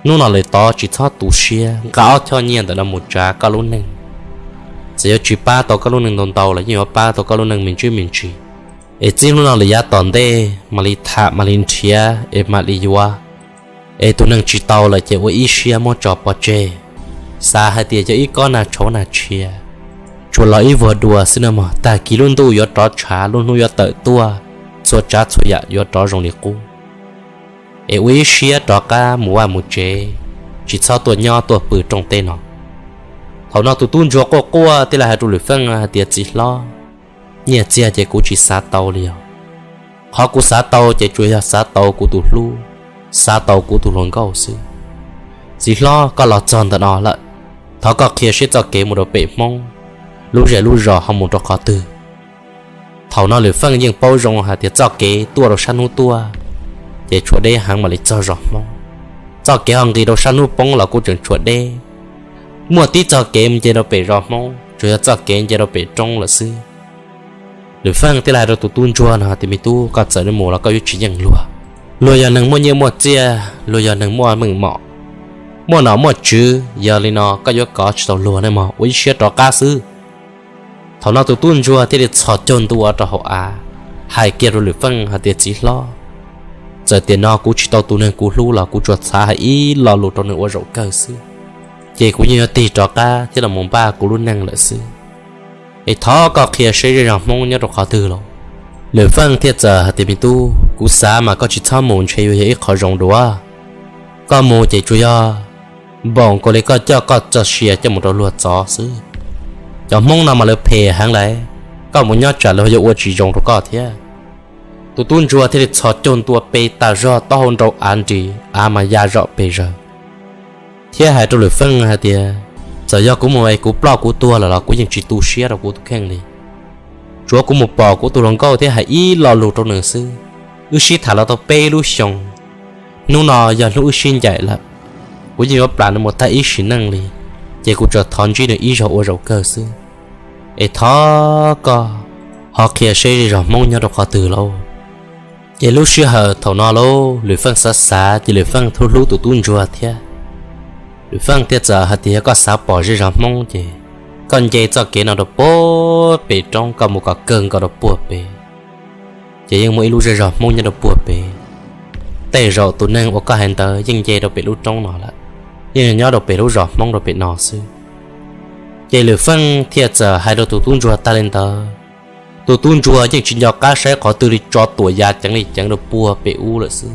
Hnub no lawm tod tsis txhob tu siab, nqa ob choj nyiaj ntawm no mus tsav koj lub neej. Txawm yuav tsis pab tau koj lub neej ntau ntau los yeej yuav pab tau koj lub neej me ntsis me ntsis. Es txij hnub no lawm yav tom ntej mam li tham mam li nrhiav es mam li yuav. Es tus neeg tsis tau lawm ces ua ib siab muab tso pov tseg, xav hais tias yog ib kob nag tshauv nag tshia, tsuas los ib vuag dua xwb na mog, tag kis lub ntuj yuav rov tshav, lub hnub yuav tawm tuaj, txhua tsav txhua yam yuav rov zoo li qub. Es ua ib siab rov qab mus vaj mus tsev, tsis txhob tuaj nyob tuaj pw rooj teb no. Thaum no tus tub ntsuag quaj quaj thiaj li hais rau Lwm Feej hais tias, txiv hlob, nyiaj txiag ces kuv tsis xav tau li os. Qhov kuv xav tau ces tsuas yog xav tau kuv tus hlub, xav tau kuv tus hluas nkauj xwb. Txiv hlob, koj los txog ntawm no lawm, thov koj qhia seb txoj kev mus rau pem Hmoob lub zej lub zos ho mus rau qhov twg. Thaum no Lwm Feej yeej paub zoo hais tias txoj kev tuaj rau sab hnub tuaj ces tshuav deb heev mam li txog zos Hmoob. Txoj kev ho nqis rau sab hnub poob los kuj tseem tshuav deb. Muaj tib txoj kev mus nce rau pem zos Hmoob, tsuas yog txoj kev nce rau pem roob lawm xwb. Lwm Feej thiaj li hais rau tus tub ntsuag no tias, me tub, koj txawm mus los koj yuav tsis yeej luag. Luag yog neeg muaj nyiaj muaj txiaj, luag yog neeg muaj meej mom, muaj nom muaj tswv, yog li no koj yuav kov tsis tau luag ne mog, ua ib siab rov qab xwb. Thaum no tus tub ntsuag thiaj li txhos caug ntua rau hauv av, hais kiag rau Lwm Feej hais tias, txiv hlob, txawm tiam no kuv tsis tau tus neeg kuv hlub los kuv tsuas xav hais ib lo lus rau nws ua zaum kawg xwb, ces kuv yeej yuav tig rov qab thiab los mus npaj kuv lub neej lawm xwb. Es thov koj qhia seb zej zos Hmoob nyob rau qhov twg los? Lwm Feej thiaj txawm hais tias, me tub, kuv xav mas koj tsis txhob mus ntshe yuav yog ib qho zoo dua. Koj mus ces tsuas yog npaum nkaus li koj coj koj txoj sia coj mus rau luag txov xwb. Cov Hmoob no mas lawv phem heev lawm, koj mus nyob tsam luag yuav ua tsis zoo rau koj thiab. Tus tub ntsuag thiaj li txhos caug ntua pe tag zog taub hau nrau av nris, av mas ya zom pes zaws, thiab hais rau Lwm Feej hais tias, txawm yog kuv mus es kuv ploj kuv tuag lawm los kuv yeej tsis tu siab rau kuv tus kheej li. Tsuav kuv mus pom kuv tus hluas nkauj thiab hais ib lo lus rau nws xwb. Wb sib tham los tau peb lub xyoos, hnub no yog hnub wb sib ncaim lawm. Kuv yeej yuav plam nws mus tag ib sim neej li, ces kuv tsuas thov ntsib nws ib zaug ua zaum kawg xwb. Es thov koj ho qhia seb zej zos Hmoob nyob rau qhov twg lauj? Ces lub sij hawm thaum no lauj, Lwm Feej xav xav ces Lwm Feej hlub hlub tus tub ntsuag thiab. Lwm Feej thiaj txawm hais tias, yog koj xav pom zej zos Hmoob ces koj nce txoj kev no rau puag pem roob, koj mus kom kawg nkaus rau puag pem, ces yeej muaj ib lub zej zos Hmoob nyob rau puag pem. Tej zaum tus neeg uas koj hais ntawd yeej nce rau pem lub roob no lawm, yeej nyob rau pem lub zos Hmoob rau pem no xwb. Ces Lwm Feej thiaj txawm hais rau tus tub ntsuag tag li ntawd. Tus tub ntsuag yeej tsis nco qab saib qhov twg li, tso tuam ya ceev li ceev rau puag pem ub lawm xwb.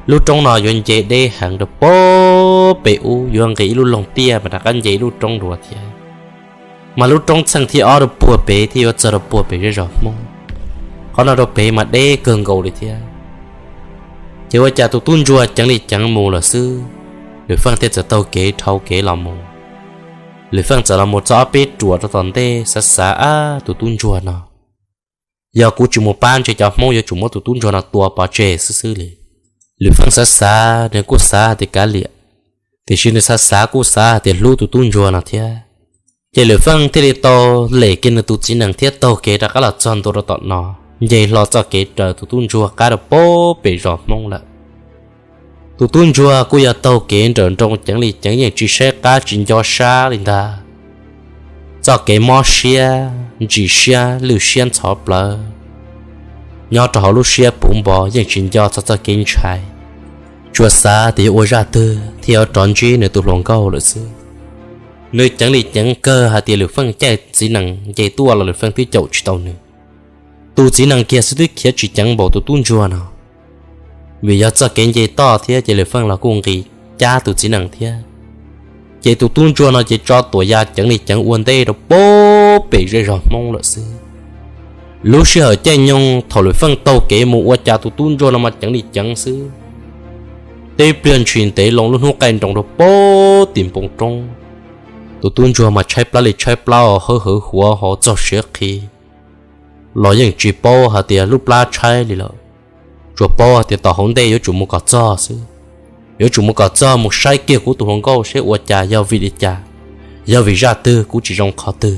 Lub roob no yuav nce deb heev rau puag pem ub, yuav nqis ib lub loog tiaj mas rov qab nce ib lub roob dua thiab. Mas lub roob txheej thib ob rau puag pem thiab yuav txog rau puag pem zej zos Hmoob. Qhov no rau pem mas deb kawg nkaus li thiab. Ces ua cas tus tub ntsuag ceev li ceev mus lawm xwb, Lwm Feej thiaj txawm taug kev dhau kev los mus. Lwm Feej txawm los mus txog ob peb ruam rau tom ntej, xav xav, Ab, tus tub ntsuag no, yog kuv tsis mus pab ntshe cov Hmoob yuav tsum muab tus tub ntsuag no tua pov tseg xwb xwb li. Lwm Feej xav xav, nws kuj xav hais tias kav liam, tiam sis nws xav xav kuj xav hais tias hlub tus tub ntsuag no thiab. Ces Lwm Feej thiaj li tau lem kiag nws tus txiv nees thiab taug kev rov qab los txog ntua rau tom no, nce hlo txoj kev raws tus tub ntsuag qab rau pem zos Hmoob lawm. Tus tub ntsuag kuj yog taug kev nrawm nroos ceev li ceev, yeej tsis saib qab tsis nco sab li ntag. Txoj kev mob siab ntsim siab lwj siab ntxhov plawv, nyob rau hauv lub siab puv npo yeej tsis nco txog txoj kev ntshai, tsuas xav tias yuav ua zaj twg thiaj yuav rov ntsib nws tus hluas nkauj lawm xwb. Nws ceev li ceev kawg hais tias Lwm Feej caij txiv nees nce tuaj los Lwm Feej twb caum tsis tau nws. Tus txiv nees kiag xwb twb khiav tsis ceev npaum tus tub ntsuag no, vim yog txoj kev nce toj thiab ces Lwm Feej los kuj nqis cab tus txiv nees thiab. Ces tus tub ntsuag no ces tso tuam ya ceev li ceev ua ntej rau pem zej zos Hmoob lawm xwb. Lub sij hawm caij nyoog thaum Lwm Feej taug kev mus ua cas tus tub ntsuag no mas ceev li ceev xwb. Tib pliag ntshis ntev loo lub hnub qaij nroos rau pem tim npoo roob, tus tub ntsuag mas tshaib plab li tshaib plab, hawv hawv huav ho txog siav qhi los yeej tsis paub hais tias lub plab tshaib li lawm, tsuas paub hais tias tom hauv ntej yuav tsum mus kom txog xwb. Yuav tsum mus kom txog mus saib kiag kuv tus hluas nkauj seb ua cas, yog vim li cas, yog vim zaj twg, kuv tsis zoo qhov twg.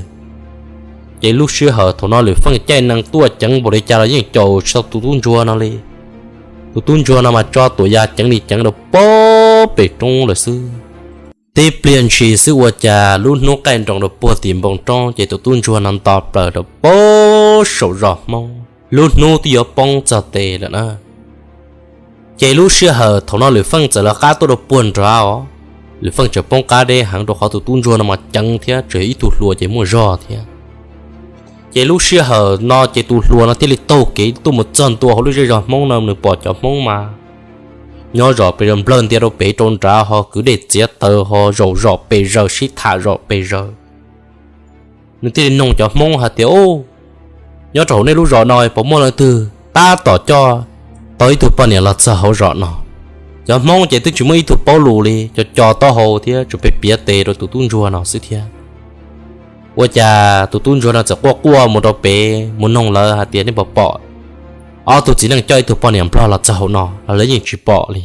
Ces lub sij hawm thaum no Lwm Feej caij nees tuaj ceev npaum li cas los yeej caum tsis tau tus tub ntsuag no li. Tus tub ntsuag no mas tso tuam ya ceev li ceev rau pem roob lawm xwb. Tib pliag ntshis xwb ua cas lub hnub qaij nroos rau puag tim npoo roob ces tus tub ntsuag no nto plaws rau pem saum zos Hmoob, lub hnub twb yuav poob txog tes lawm na. Ces lub sij hawm thaum no Lwm Feej txawm lawv qab tuaj rau puag nrad os. Lwm Feej tseem poob qab deb heev rau qhov tus tub ntsuag no mas ceev thiab tseem yog ib tug hluas ces muaj zog thiab. Ces lub sij hawm no ces tus hluas no thiaj li taug kev tuaj mus txog ntua hauv lub zej zos Hmoob no, nws pom cov Hmoob mas nyob zom pes zaws, nplawg ntia rau pem rau nrad ho kwv dej txiav taws ho zaum zom pes zaws sib tham zom pes zaws. Nws thiaj li noog cov Hmoob hais tias, Ub, nyob rau hauv nej lub zos no puas muaj leej twg tab tom coj tau ib tug poj niam los txog hauv zos no? Cov Hmoob ces twb tsis muaj ib tug paub lus li, co co taub hau thiab tsuas piav piav tes rau tus tub ntsuag no xwb thiab. Ua cas tus tub ntsuag no txawm quaj quaj mus rau pem mus noog lawv hais tias, Nej puas pom ob tug txiv neej coj ib tug poj niam nplog los txog hauv no? Los lawv yeej tsis pom li.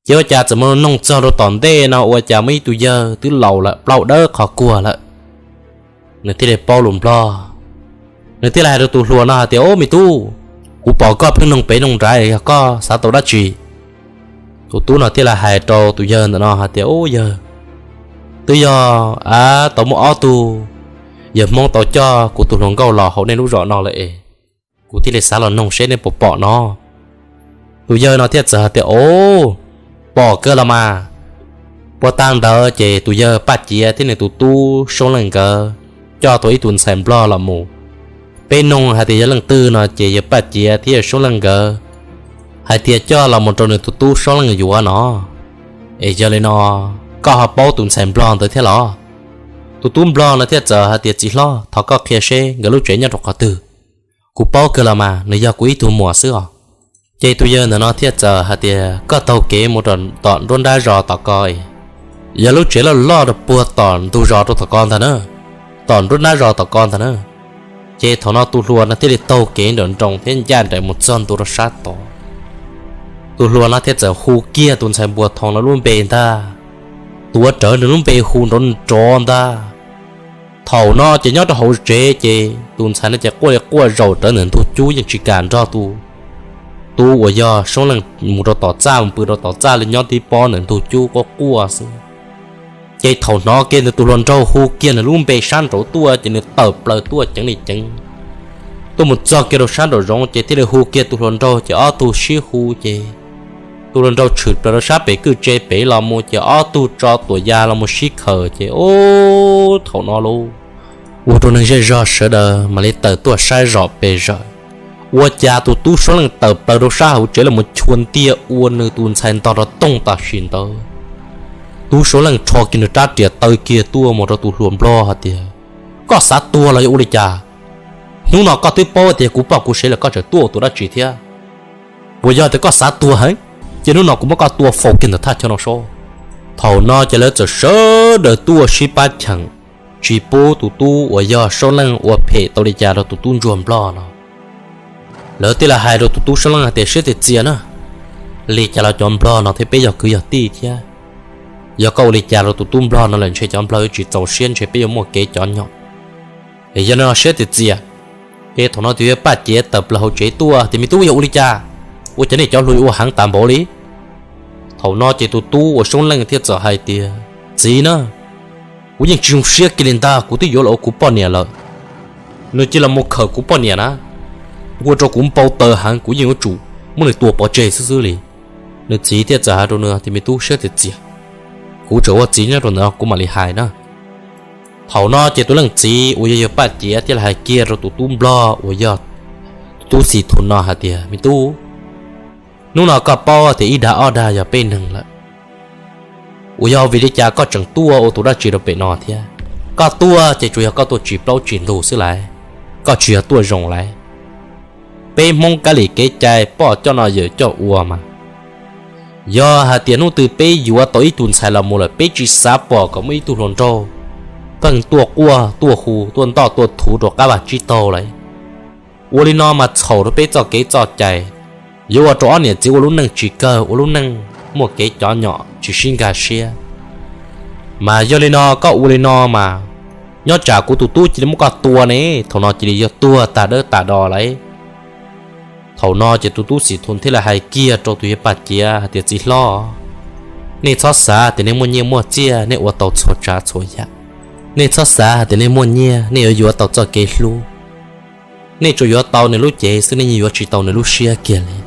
Ces ua cas txawm mus noog txog rau tom ntej no ua cas muaj ib tug yawg twb laus lawm, plaub dawb qhov kuag lawm. Nws thiaj li paub lus nplog, nws thiaj li hais rau tus hluas no hais tias, Ub, me tub, kuv pom koj pheej noog pem noog nrad, yog koj xav tau dab tsi? Tus tub no thiaj li hais rau tus yawg ntawm no hais tias, Ub yawg, twb yog, a, tau muaj ob tug yawg Hmoob tau coj kuv tus hluas nkauj los hauv nej lub zos no lawm es kuv thiaj li xav los noog seb nej puas pom no. Tus yawg no thiaj txawm hais tias, Ub, pom kawg los mas. Puag ta ntawd ces tus yawg Paj Ciav thiab nws tus tub Soob Leej nkawd coj tau ib tug ntxhais nplog los mus. Peb noog hais tias yog leej twg no ces yawg Paj Ciav thiab yawg Soob Leej nkawd hais tias coj los mus rau nws tus tub Soob Leej yuav no. Es yog li no, koj ho paub tus ntxhais nplog ntawd thiab los? Tus tub nplog no thiaj txawm hais tias, Txiv hlob, thov koj qhia seb nkawd lub tsev nyob rau qhov twg. Kuv paub kawg los mas, nws yog kuv ib tug muam xwb os. Ces tus yawg ntawm no thiaj txawm hais tias, Koj taug kev mus rau tom nruab nrab zos tom ko, yog lub tsev loj loj rau puag tom ntug zos rau tom ko ntag na, tom nruab nrab zos tom ko ntag na. Ces thaum no tus hluas no thiaj li taug kev nrawm nroos thiab ncaj nraim mus txog ntua rau sab tod. Tus hluas no thiaj txawm hu kiag tus ntxhais npua thoo no lub npe ntag, tuav rawv nws lub npe hu nrov nrov ntag. Thaum no ces nyob rau hauv tsev ces tus ntxhais no ces quaj li quaj zaum rawv ntawm ntug cub yeej tsis kam nrog tus tub uas yog Soob Leej mus rau tom txaj, mus pw rau tom txaj li, nyob tib pob ntawm ntug cub quaj quaj xwb. Ces thaum hnov kiag ntawd tus hluas nraug hu kiag nws lub npe sab nraud tuaj ces nws tawm plaws tuaj ceev li ceev, tuaj mus txog kiag rau sab nraum zoov ces thiaj li hu kiag tus hluas nraug ces ob tug sib hu ces tus hluas nraug tshwm plaws rau sab pem kwj tse pem los mus ces ob tug tso tuam ya los mus sib khawm ces ub, thaum no lauj, ua rau neeg zej zog sawv daws mam li tawm tuaj saib zom pes zaws. Ua cas tus tub Suab Leej tawm plaws rau sab hauv tsev los mus chua ntiag ua nws tus ntxhais ntog rau tooj tam sim ntawd. Tub Suab Leej rho kiag nws rab riam taw kiag tuaj mus rau tus hluas nplog hais tias, Koj xav tuag los yog ua li cas? Hnub no koj twb paub tias kuv poj kuv sev lawm koj tseem tuaj ua tus dab tsi thiab? Puas yog tias koj xav tuag heev? Ces hnub no kuv muab koj tua faus kiag ntawm thaj chaw no seb. Thaum no ces lawv txawm sawv daws tuaj sib pab cheem, tsis pub tus tub uas yog Soob Leej ua phem tau li cas rau tus tub ntsuag nplog no. Lawv thiaj li hais rau tus tub Soob Leej hais tias, siab txias txias na, li cas los cov nplog no thiab peb yog kwv yog tij thiab. Yog koj ua li cas rau tus tub nplog no lawm ntshe cov nplog yuav tsis txaus siab, ntshe peb yuav muaj kev cov nyom. Es yog no siab txias txias. Ces thaum no tus yawg Paj Ciav tawm plaws hauv tsev tuaj tias, me tub, yog ua li cas, ua cas nej cov hluas ua heev tas npaum li? Thaum no ces tus tub uas Soob Leej thiaj txawm hais tias, txiv na, kuv yeej tsis zoo siab kiag li ntag, kuv twb yuav los ua kuv poj niam lawm, nws cia li los mus khawm kuv poj niam na, ua rau kuv npau taws heev, kuv yeej yuav tsum muab nws tua pov tseg xwb xwb li. Nws txiv thiaj txawm hais rau nws tias, me tub, siab txias txias, kuv tseem ua txiv nyob rau ntawm no kuv mam li hais na. Thaum no ces tus leej txiv uas yog yawg Paj Ciav thiaj li hais kiag rau tus tub nplog uas yog tus tub Xim Thum no hais tias, me tub, hnub no koj paub tias ib dag ob dag yog peb neeg lawm, uas yog vim li cas koj tseem tuaj ua tus dab tsi rau pem no thiab? Koj tuaj ces tsuas yog koj tuaj tsis plaub tsis ntug xwb lauj, koj tsis yog tuaj zoo lauj. Peb Hmoob kab lis kev cai poj coj noj yawm coj ua mas, yog hais tias hnub twg peb yuav tau ib tug ntxhais los mus lawm peb tsis xav pom kom muaj ib tug hluas nraug pheej tuaj quaj tuaj hu tuaj ntoj tuaj thuv rau qab vaj tsib taug lauj. Ua li no mas txhaum rau peb txoj kev txoj cai, yuav ua rau ob niam txiv ua lub neej tsis kawg, ua lub neej muaj kev cov nyom tsis sib nkag siab. Mas yog li no koj ua li no mas, nyob tsam kuv tus tub cia li muab koj tua ne, thaum no cia li yuav tuag tag dawb tag do lauj. Thaum no ces tus tub Xim Thum thiaj li hais kiag rau tus yawg Paj Ciav hais tias, txiv hlob, nej txhob xav tias nej muaj nyiaj muaj txiaj nej ua tau txhua tsav txhua yam. Nej txhob xav hais tias nej muaj nyiaj nej yuav yuav tau txoj kev hlub. Nej tsuas yuav tau nws lub cev xwb, nej yeej yuav tsis tau nws lub siab kiag li.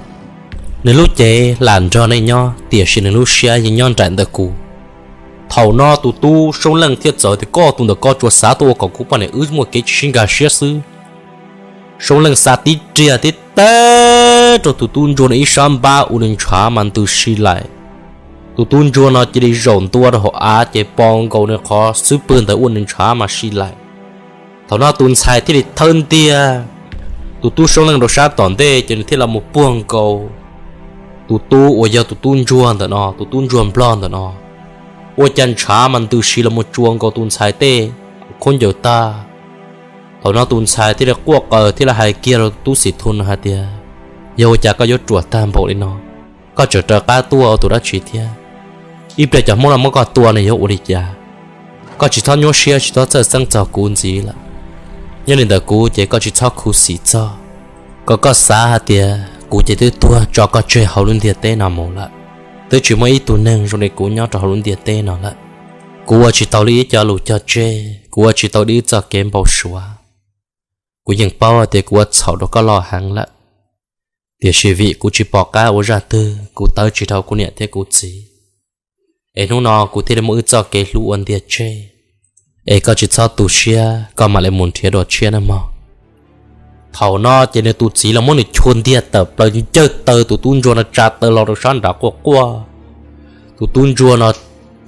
Nws lub cev lam nrog nej nyob, tiam sis nws lub siab yeej nyob nraim ntawm kuv. Thaum no tus tub Soob Leej thiaj txawm tias, koj tus ntawm koj tsuas xav tuaj ua kom kuv poj niam wb muaj kev tsis sib nkag siab xwb. Soob Leej xa tib riam tib teg rau tus tub ntsuag no ib sab npab ua nws ntshav mas ntws si laim. Tus tub ntsuag no cia li zaum ntua rau hauv av ces pos nkaus nws qhov xub pwg ntawd ua nws ntshav mas si laim. Thaum no tus ntxhais thiaj li thawb ntiag tus tub Soob Leej rau sab tom ntej ces nws thiaj los mus puag nkaus tus tub uas yog tus tub ntsuag ntawm no, tus tub ntsuag nplog ntawm no, ua cas ntshav mas ntws si los mus tsuas nkaus tus ntxhais tej khaub ncaws tag. Thaum no tus ntxhais thiaj li quaj qw thiaj li hais kiag rau tus tub Xim Thum no hais tias, yog ua cas koj yuav ruam tag npaum li no? Koj tseem raws qab tuaj ua tus dab tsi thiab? Ib pliag cov Hmoob los muab koj tua nws yuav ua li cas? Koj tsis txhob nyuaj siab tsis txhob txhawj xeeb txog kuv ntxiv lawm. Nyob li ntawm kuv ces koj tsis txhob khuv xim txog, kom koj xav hais tias kuv ces twb tuag tso koj tseg hauv lub ntiaj teb no mus lawm. Twb tsis muaj ib tug neeg zoo li kuv nyob rau hauv lub ntiaj teb no lawm. Kuv ua tsis tau li ib co lus cog tseg, kuv ua tsis tau li ib txoj kev npau suav. Kuv yeej paub tias kuv ua txhaum rau koj loj heev lawm, tiam sis vim kuv tsis pom qab ua zaj twg kuv tawv tsis dhau kuv niam thiab kuv txiv, es hnub no kuv thiaj li muaj wb txoj kev hlub ua ntiag tseg. Es koj tsis txhob tu siab, koj mam li mus nrhiav dua tshiab nawb mog. Thaum no ces nws tus txiv los muab nws chua ntiag tawm plaws ncawg taw tus tub ntsuag no tsa taw los rau sab nrad quaj quaj. Tus tub ntsuag no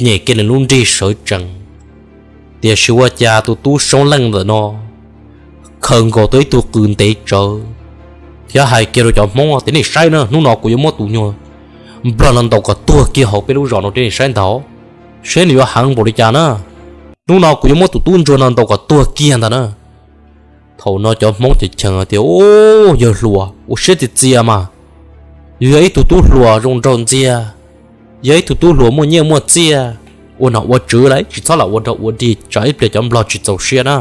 nyem kiag nws lub nrig sawv tsees, tiam sis ua cas tus tub Soob Leej ntawm no khaws nkaus tau ib tug qws ntev tsawv thiab hais kiag rau cov Hmoob tias, nej saib na, hnub no kuv yuav muab tus nyuag nplog no ntaus kom tuag kiag hauv peb lub zos no rau nej saib ntag, saib nws yuav heev npaum li cas na. Hnub no kuv yuav muab tus tub ntsuag no ntaus kom tuag kiag ntag na. Thaum no cov Hmoob ces cheem tias, u, yawg hluas ua siab txias txias mas, yus yog ib tug tub hluas zoo nraug ntxiag, yog ib tug tub hluas muaj nyiaj muaj txiaj, ua nom ua tswv lawm tsis txhob lam ua dog ua dig tsam ib pliag cov nplog tsis txaus siab na.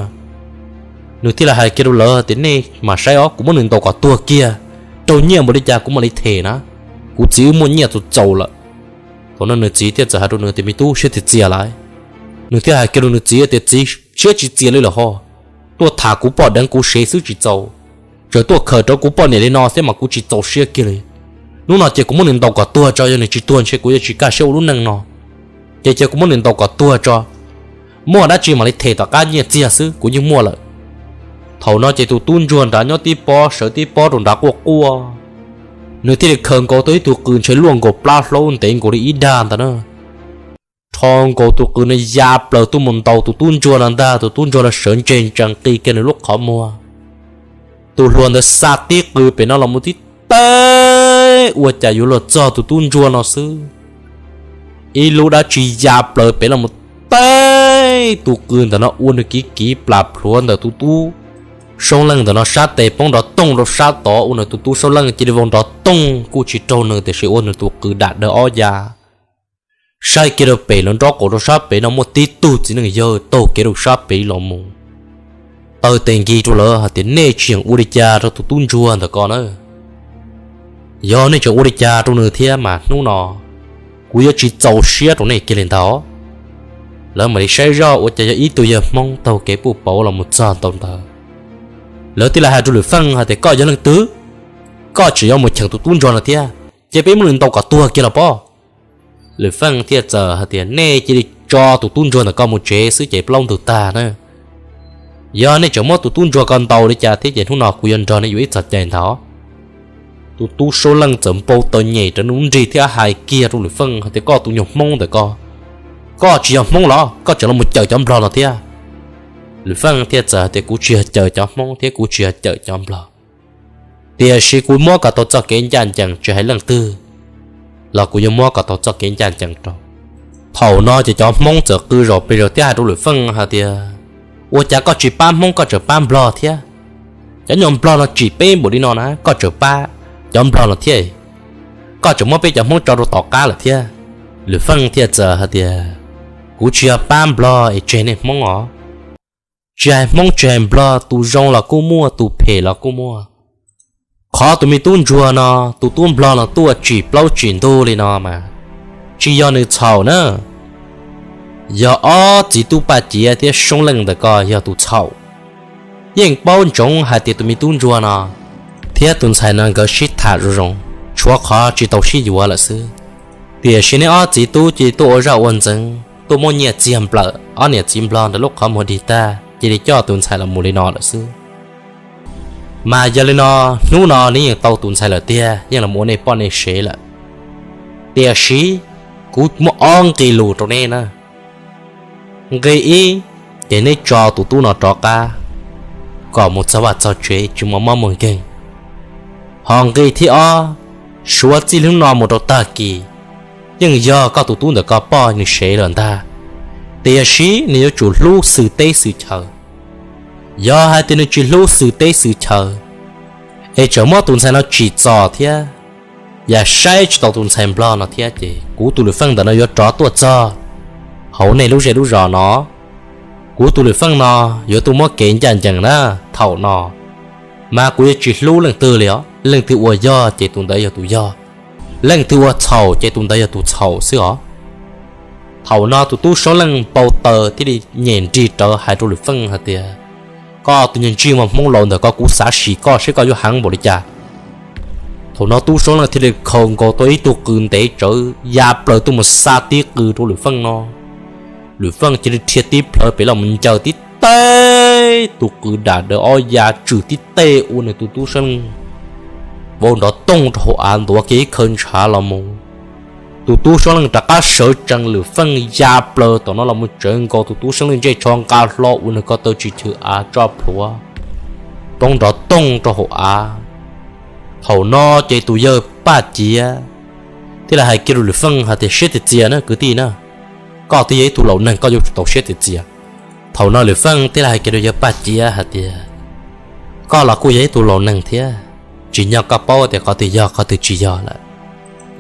Nws thiaj li hais kiag rau lawv tias, nej mam saib os, kuv muab nws ntaus kom tuag kiag, raug nyiaj npaum li cas kuv mam li them na, kuv txiv wb muaj nyiaj txaus txaus lawm. Thaum no nws txiv thiaj txawm hais rau nws tias, me tub, siab txias txias lawm. Nws thiaj hais kiag rau nws txiv tias, txiv, siab tsis txias li lawm ho, tuaj tham kuv poj deev kuv sev xwb tsis txaus, tseem tuaj khaws rawv kuv poj niam li no thiab mas kuv tsis txaus siab kiag li. Hnub no ces kuv muab nws ntaus kom tuag tso, yog nws tsis tuag ntshe kuv yuav tsis kaj siab ua lub neej no. Ces cia kuv muab nws ntaus kom tuag tso, muaj dab tsi mam li them tom qab, nyiaj txiag xwb kuv yeej muaj lawm. Thaum no ces tus tub ntsuag nrad nyob tib pob sawv tib pob rau nrad quaj quaj. Nws thiaj li khaws nkaus tau ib tug qws ntshe luaj nkaus plab hlaub ntev nkaus li ib dag ntag na, rho nkaus tus qws no ya plaws tuaj mus ntaus tus tub ntsuag no ntag. Tus tub ntsuag no sawv ntseg ntsees qi kiag nws lub qhov muag. Tus hluas ntawd xa tib qws pem no los mus tib teg ua cas yuav luag txog tus tub ntsuag no xwb, ib lub dab tsi ya plaws pem los mus teb tus qws ntawm no ua nws kiv kiv plas plhuav ntawm tus tub Soob Leej ntawm no sab tes poob nrov toog rau sab tod, ua nws tus tub Soob Leej cia li vau nrov toog kuj tsis raug nws tiam sis ua nws tus qws dam dawv ob ya. Saib kiag rau pem lawv nrob qaum rau sab pem no muaj tib tug txiv neej yawg taug kev rau sab pem los mus, taw tes nkig rau lawv hais tias, Nej tseem ua li cas rau tus tub ntsuag ntawm ko na? Yog nej tseem ua li cas rau nws thiab mas hnub no kuv yuav tsis txaus siab rau nej kiag li ntag. Lawv mam li saib zoj ua cas yog ib tug yawg Hmoob taug kev puj pauv los mus txog ntawm ntawd. Lawv thiaj li hais rau Lwm Feej hais tias, Koj yog leej twg? Koj tseem yuav mus cheem tus tub ntsuag no thiab? Ces peb muab nws ntaus kom tuag kiag los pob. Lwm Feej thiaj txawm hais tias, Nej cia li tso tus tub ntsuag ntawm ko mus tsev xwb ces plaub ntug tag na. Yog nej tseem muab tus tub ntsuag ko ntaus li cas thiab ces hnub no kuv yuav nrog nej yuav ib txoj cai ntag. Tus tub Soob Leej txawm npau taws nyem rawv nws lub nrig thiab hais kiag rau Lwm Feej hais tias, Koj tus nyuag Hmoob ntawm ko, koj tsis yog Hmoob los koj tseem los mus cawm cov Nplog no thiab? Lwm Feej thiaj txawm hais tias, Kuv tsis yog cawm cov Hmoob thiab kuv tsis yog cawm cov Nplog, tiam sis kuv muab kom tau txoj kev ncaj ncees tsis hais leej twg los kuv yuav muab kom tau txoj kev ncaj ncees rau. Thaum no ces cov Hmoob txawm qw zom pes zaws thiab hais rau Lwm Feej hais tias, Ua cas koj tsis pab Hmoob koj tseem pab Nplog thiab? Cov nyuag Nplog no tsim peb npaum li no na koj tseem pab cov Nplog no thiab? Koj tseem muab peb cov Hmoob tso rau tom qab lawm thiab. Lwm Feej thiaj txawm hais tias, Kuv tsis yog pab Nplog es tseg nej Hmoob os. Tsis hais Hmoob tsis hais Nplog, tus zoo los kuj muaj tus phem los kuj muaj. Qhov tus me tub ntsuag no, tus tub Nplog no tuaj tsim plaub tsim ntug li no mas tsis yog nws txhaum na, yog ob txiv tub Paj Ciav thiab Soob Leej ntawm ko yog tus txhaum. Yeej paub ntsoov hais tias tus me tub ntsuag no thiab tus ntxhais no nkawd sib tham zoo zoo, tshuav qhov tsis tau sib yuav lawm xwb. Tiam sis neb ob txiv tub cia li tuaj ua zaj ua ntxeev tuaj muab nyiaj txiag nplawm ob niam txiv Nplog ntawm lub qhov muag dig tag cia li coj tus ntxhais los mus li no lawm xwb. Mas yog li no, hnub no neb yeej tau tus ntxhais lawm tiag, yeej los ua nej poj nej sev lawm. Tiam sis kuv muaj ob nqe lus rau neb na. Nqe ib, ces neb tso tus tub no rov qab kom mus txog vaj txog tsev tsis muaj mob muaj nkeeg. Ho nqe thib ob, suav txij hnub no mus rau tag kis yeej yog koj tus tub ntawm ko poj nws sev lawm ntag, tiam sis nws yuav tsum hlub xwm teb xwm chaw. Yog hais tias nws tsis hlub xwm teb xwm chaw es tseem muab tus ntxhais no tsim txom thiab yam saib tsis taus tus ntxhais Nplog no thiab ces kuv tus Lwm Feej ntawm no yuav rov tuaj txog hauv nej lub zej lub zos no. Kuv tus Lwm Feej no yuav tuaj muab kev ncaj ncees na. Thaum no mas kuv yuav tsis hlub leej twg li os, leej twg ua yog ces tus ntawd yog tus yog, leej twg ua txhaum ces tus ntawd yog tus txhaum xwb os. Thaum no tus tub Soob Leej npau taws thiaj li nyem nrig rawv hais rau Lwm Feej hais tias, Koj tus nyuag ntsej muag Hmoob laus ntawm ko, kuv xav sim koj seb koj yuav heev npaum li cas. Thaum no tub Soob Leej thiaj li khau nkaus tau ib tug qws ntev tsawv ya plaws tuaj mus xa tib qws rau Lwm Feej no. Lwm Feej cia li dhia tib plhawv pem los mus ncaws tib teg, tus qws dam dawv ob ya tswm tib teg ua nws tus tub Soob Leej vau nrov toog rau hauv av ntuav kiag ib khawv ntshav los mus. Tus tub Soob Leej rov qab sawv tsees, Lwm Feej ya plaws tom no los mus tsawv nkaus tus tub Soob Leej ntsej tsho nqa hlo ua nws ko taw tsis chwv av tso plhuav poob nrov toog rau hauv av. Thaum no ces tus yawg Paj Ciav thiaj li hais kiag rau Lwm Feej hais tias, Siab txias txias na kwv tij na, koj twb yog ib tug laus neeg koj yuav tsum tau siab txias txias. Thaum no Lwm Feej thiaj li hais kiag rau yawg Paj Ciav hais tias, Koj los kuj yog ib tug laus neeg thiab, tsim nyog koj paub tias qhov twg yog qhov twg tsis yog lawm.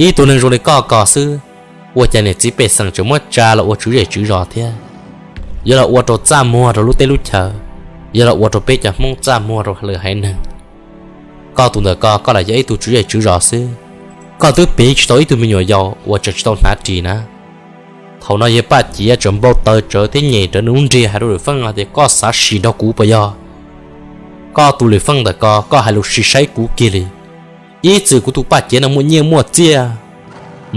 Ib tug neeg zoo li koj ko xwb, ua cas niam txiv pej xeem tseem muab tsa los ua tswv zej tswv zos thiab, yuav los ua rau txaj muag rau lub teb lub chaw, yuav los ua rau peb cov Hmoob txaj muag rau lwm haiv neeg. Koj tus ntawm ko koj lam yog ib tug tswv zej tswv zos xwb, koj twb piv tsis tau ib tug me nyuam yaus uas tseem tsis tau hnav ris na. Thaum no yawg Paj Ciav tseem npau taws tsawv thiab nyem rawv nws lub nrig hais rau Lwm Feej hais tias, Koj xav sim nrog kuv puas yog? Koj tus Lwm Feej ntawm ko, koj hais lus sim saib kuv kiag li. Ib txwm kuv tus Paj Ciav no muaj nyiaj muaj txiaj,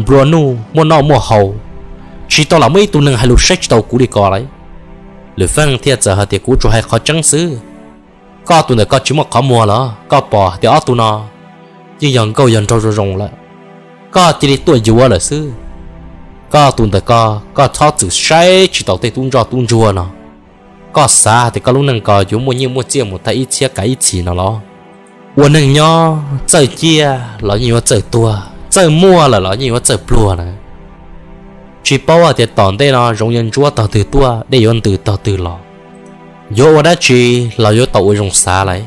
nplua nuj, muaj noj muaj haus, tsis tau lam muaj ib tug neeg hais lus saib tsis taus kuv li ko lauj. Lwm Feej thiaj txawm hais tias, Kuv tsuas hais qhov tseeb xwb. Koj tus ntawm ko tsis muaj qhov muag los? Koj pom hais tias ob tug no yeej yog nkauj yog nraug zoo zoo lawm, koj cia li tuaj yuav lawm xwb. Koj tus ntawm ko, koj txhob txwm saib tsis taus tej tub ntsoj tub ntsuag no. Koj xav hais tias koj lub neej ko yuav muaj nyiaj muaj txiaj mus tag ib txhiab kav ib txhis no los? Ua neeg nyob txawj ciaj los yeej yuav txawj tuag, txawj muaj lawm los yeej yuav txawj pluag na. Tsis paub hais tias tom ntej no zoov yuav ntsuab tog twg tuaj, dej yuav ntws tog twg los, yuav ua dab tsi los yuav tau ua zoo xav lawm.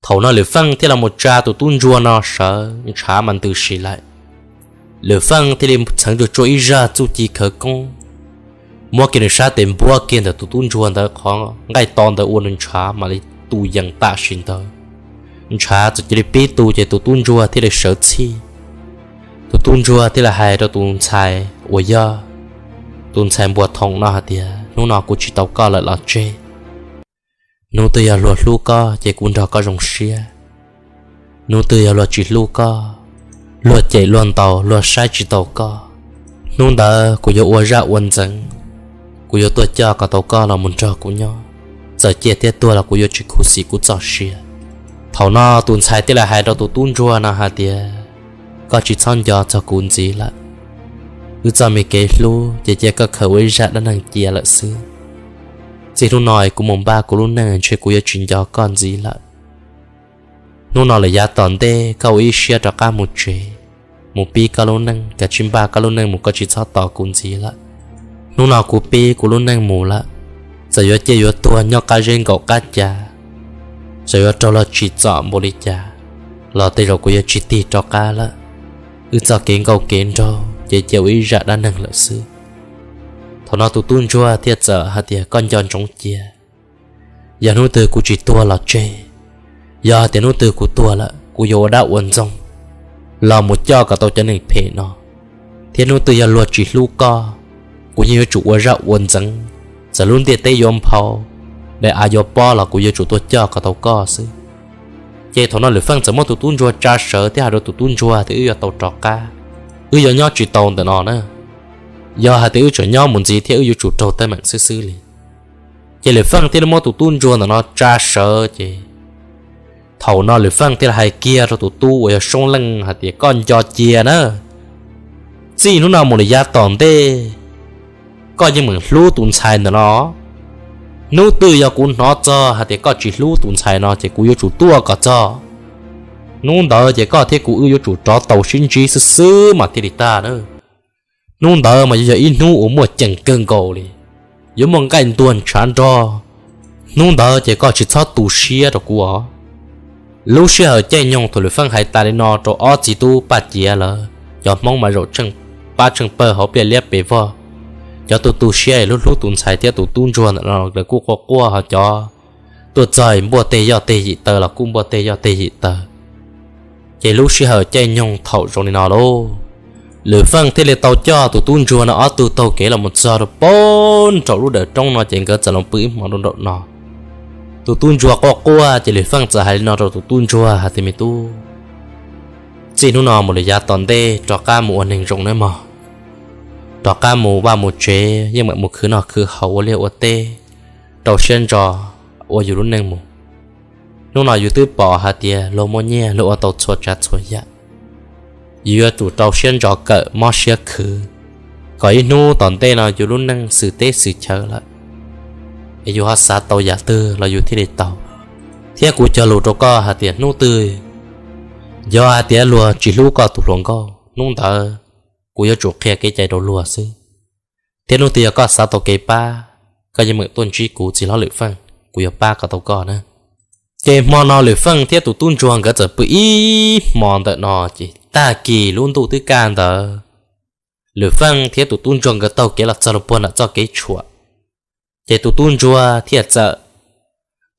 Thaum no Lwm Feej thiaj los mus tsa tus tub ntsuag no sawv, ntshav mas ntws si lawm. Lwm Feej thiaj li txheev tsuag tsuag ib zaj txuj ci khawv koob, muab kiag nws sab tes npuab kiag ntawm tus tub ntsuag ntawd qhov nqaij to ntawd ua nws ntshav mam li tu yees tam sim ntawd. Ntshav txawm cia li pib tu ces tus tub ntsuag thiaj li sawv txhij. Tus tub ntsuag thiaj li hais rau tus ntxhais uas yog tus ntxhais npuas thoom no hais tias, hnub no kuv tsis tau koj lawm los tseg. Hnub twg yog luag hlub koj ces kuv nrog koj zoo siab. Hnub twg yog luag tsis hlub koj, luag cem luag ntaus, luag saib tsis taus koj, hnub ntawd kuv yuav ua zaj ua ntxeev, kuv yuav tuaj coj kom tau koj los mus nrog kuv nyob. Txawm ciaj thiab tuag los kuv yuav tsis khuv xim kuv txoj sia. Thaum no tus ntxhais thiaj li hais rau tus tub ntsuag no hais tias, koj tsis txhob nco txog kuv ntxiv lawm. Wb txoj me kev hlub ces cia koj khaws ua ib zaj dab neeg cia lawm xwb. Txij hnub no kuv mus npaj kuv lub neej ntshe kuv yuav tsis nco koj ntxiv lawm. Hnub no lawm yav tom ntej koj ua ib siab rov qab mus tsev, mus pib koj lub neej, kav tsij npaj koj lub neej mus, koj tsis txhob tos kuv ntxiv lawm. Hnub no kuv pib kuv lub neej mus lawm, txawm yuav ciaj yuav tuag nyob qab zeb nkaum qab ca, txawm yuav raug luag tsim txom npaum li cas los tej zaum kuv yuav tsis tig rov qab lawm. Wb txoj kev nkauj kev nraug ces cia ua ib zaj dab neeg lawm xwb. Thaum no tus tub ntsuag thiaj txawm hais tias, koj nco ntsoov cia, yog hnub twg kuv tsis tuag los tseg, yog hais tias hnub twg kuv tuag lawm kuv yuav ua dab ua ntxoog los mus coj kom tau cov neeg phem no, thiab hnub twg yog luag tsis hlub koj, kuv yeej yuav tsum ua zaj ua ntxeev, txawm lub ntiaj teb yuav nphau, daim av yuav pob los kuv yuav tsum tuaj coj kom tau koj xwb. Ces thaum no Lwm Feej txawm muab tus tub ntsuag tsa sawv thiab hais rau tus tub ntsuag tias, wb yuav tau rov qab, wb yuav nyob tsis tau ntawm no na. Yog hais tias wb tseem nyob mus ntxiv thiab wb yuav tsum raug teeb meem xwb xwb li. Ces Lwm Feej thiaj li muab tus tub ntsuag ntawm no tsa sawv ces thaum no Lwm Feej thiaj li hais kiag rau tus tub uas yog Soob Leej hais tias, koj nco cia na, txij hnub no mus lawm yav tom ntej koj yeej meem hlub tus ntxhais ntawm no. Hnub twg yog kuv hnov txog hais tias koj tsis hlub tus ntxhais no ces kuv yuav tsum tuaj kom txog. Hnub ntawd ces koj thiab kuv wb yuav tsum rov tau sib ntsib xwb xwb mas thiaj li tag na. Hnub ntawd mas yuav yog ib hnub uas muaj ceem kawg nkaus li, yuav muaj nqaij ntuag ntshav nrog. Hnub ntawd ces koj tsis txhob tu siab rau kuv os. Lub sij hawm caij nyoog thaum Lwm Feej hais tas li no rau ob txiv tub Paj Ciav lawm, cov Hmoob mas zaum tsheej pab tsheej pawg hauv pliaj liab pes vog. Cov tus tu siab es hlub hlub tus ntxhais thiab tus tub ntsuag ntawm no lawv kuj quaj quaj, ho cov tuaj txog npuaj teg yoj teg yim taw los kuj npuaj teg yoj teg yim taw. Ces lub sij hawm caij nyoog thaum zoo li no lauj, Lwm Feej thiaj li tau coj tus tub ntsuag no ob tug taug kev los mus txog rau pem nraum lub dawm roob no ces nkawd txawm los pw ib hmo rau nraum no. Tus tub ntsuag quaj quaj ces Lwm Feej txawm hais li no rau tus tub ntsuag hais tias, me tub, txij hnub no mus lawm yav tom ntej rov qab mus ua neeg zoo nawb mog. Rov qab mus vaj mus tsev, yeej meem mus khwv noj khwv haus ua liaj ua teb, rau siab ntso ua yus lub neej mus. Hnub no yus twb pom hais tias luag muaj nyiaj luag ua tau txhua tsav txhua yam, yus yuav tsum rau siab ntso kawm mob siab khwv, kom ib hnub tom ntej no yus lub neej xwm teb xwm chaw lawm es yus ho xav tau yam twg los yus thiaj li tau. Thiab kuv cog lus rau koj hais tias hnub twg yog hais tias luag tsis hlub koj tus hluas nkauj, hnub ntawd kuv yuav tsum qhia kev cai rau luag xwb. Thiab hnub twg yog koj xav tau kev pab, koj yeej meem tuaj ntsib kuv txiv hlob Lwm Feej, kuv yuav pab kom tau koj na. Ces hmo no Lwm Feej thiab tus tub ntsuag nkawd txawm pw ib hmo ntawm no ces tag kis lub ntuj twb kaj ntawd, Lwm Feej thiab tus tub ntsuag nkawd taug kev los txog rau puag nram txoj kev tshuam. Ces tus tub ntsuag thiaj txawm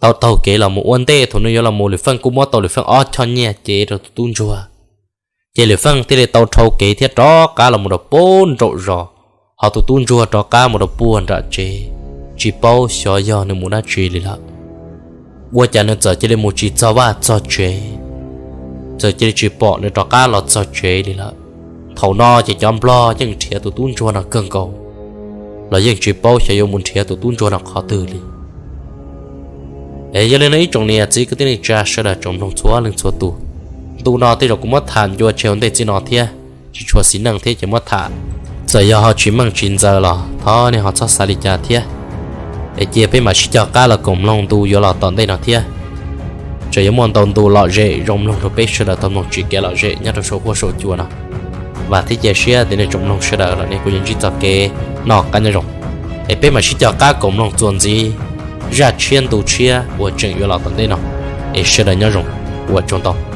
tau taug kev los mus ua ntej, thaum nws yuav los mus Lwm Feej kuj muab tau Lwm Feej ob choj nyiaj cev rau tus tub ntsuag. Ces Lwm Feej thiaj li tau dhau kev thiab rov qab los mus rau puag nraum zos, ho tus tub ntsuag rov qab mus rau puag nram tsev, tsis paub xyov yog nws mus dab tsi li lawm. Ua cas nws txawm cia li mus tsis txog vaj txog tsev, txawm cia li tsis pom nws rov qab los txog tsev li lawm. Thaum no ces cov nplog yeej nrhiav tus tub ntsuag no kawg nkaus, los yeej tsis paub xyov yuav mus nrhiav tus tub ntsuag no qhov twg li. Es yog li no ib tsoom niam txiv kwv tij neej tsa sawv daws tsoom mloog txhua leej txhua tus, ntu no tej zaum kuv muab tham ncua tseg ua ntej txij no thiab, tsis tshua xis neej thiab ces muab tham, txawm yog ho tsis meej tsis ntxaws los thov nej ho txhob xav li cas thiab. Es cia peb mam sib cog qab los koom mloog ntu yuav los tom ntej no thiab. Tseem yuav muaj ntau ntu lom zem zoo mloog rau peb sawv daws tau mloog tsis kev lom zem nyob rau saum huab saum cua no. Vam thiab cia siab tias nej tsoom mloog sawv daws los nej kuj yuav ntsib txoj kev noj qab nyob zoo. Es peb mam sib cog qab koom mloog txuas ntxiv zaj tshiab ntu tshiab uas tseem yuav los tom ntej no. Es sawv daws nyob zoo, ua tsaug ntau.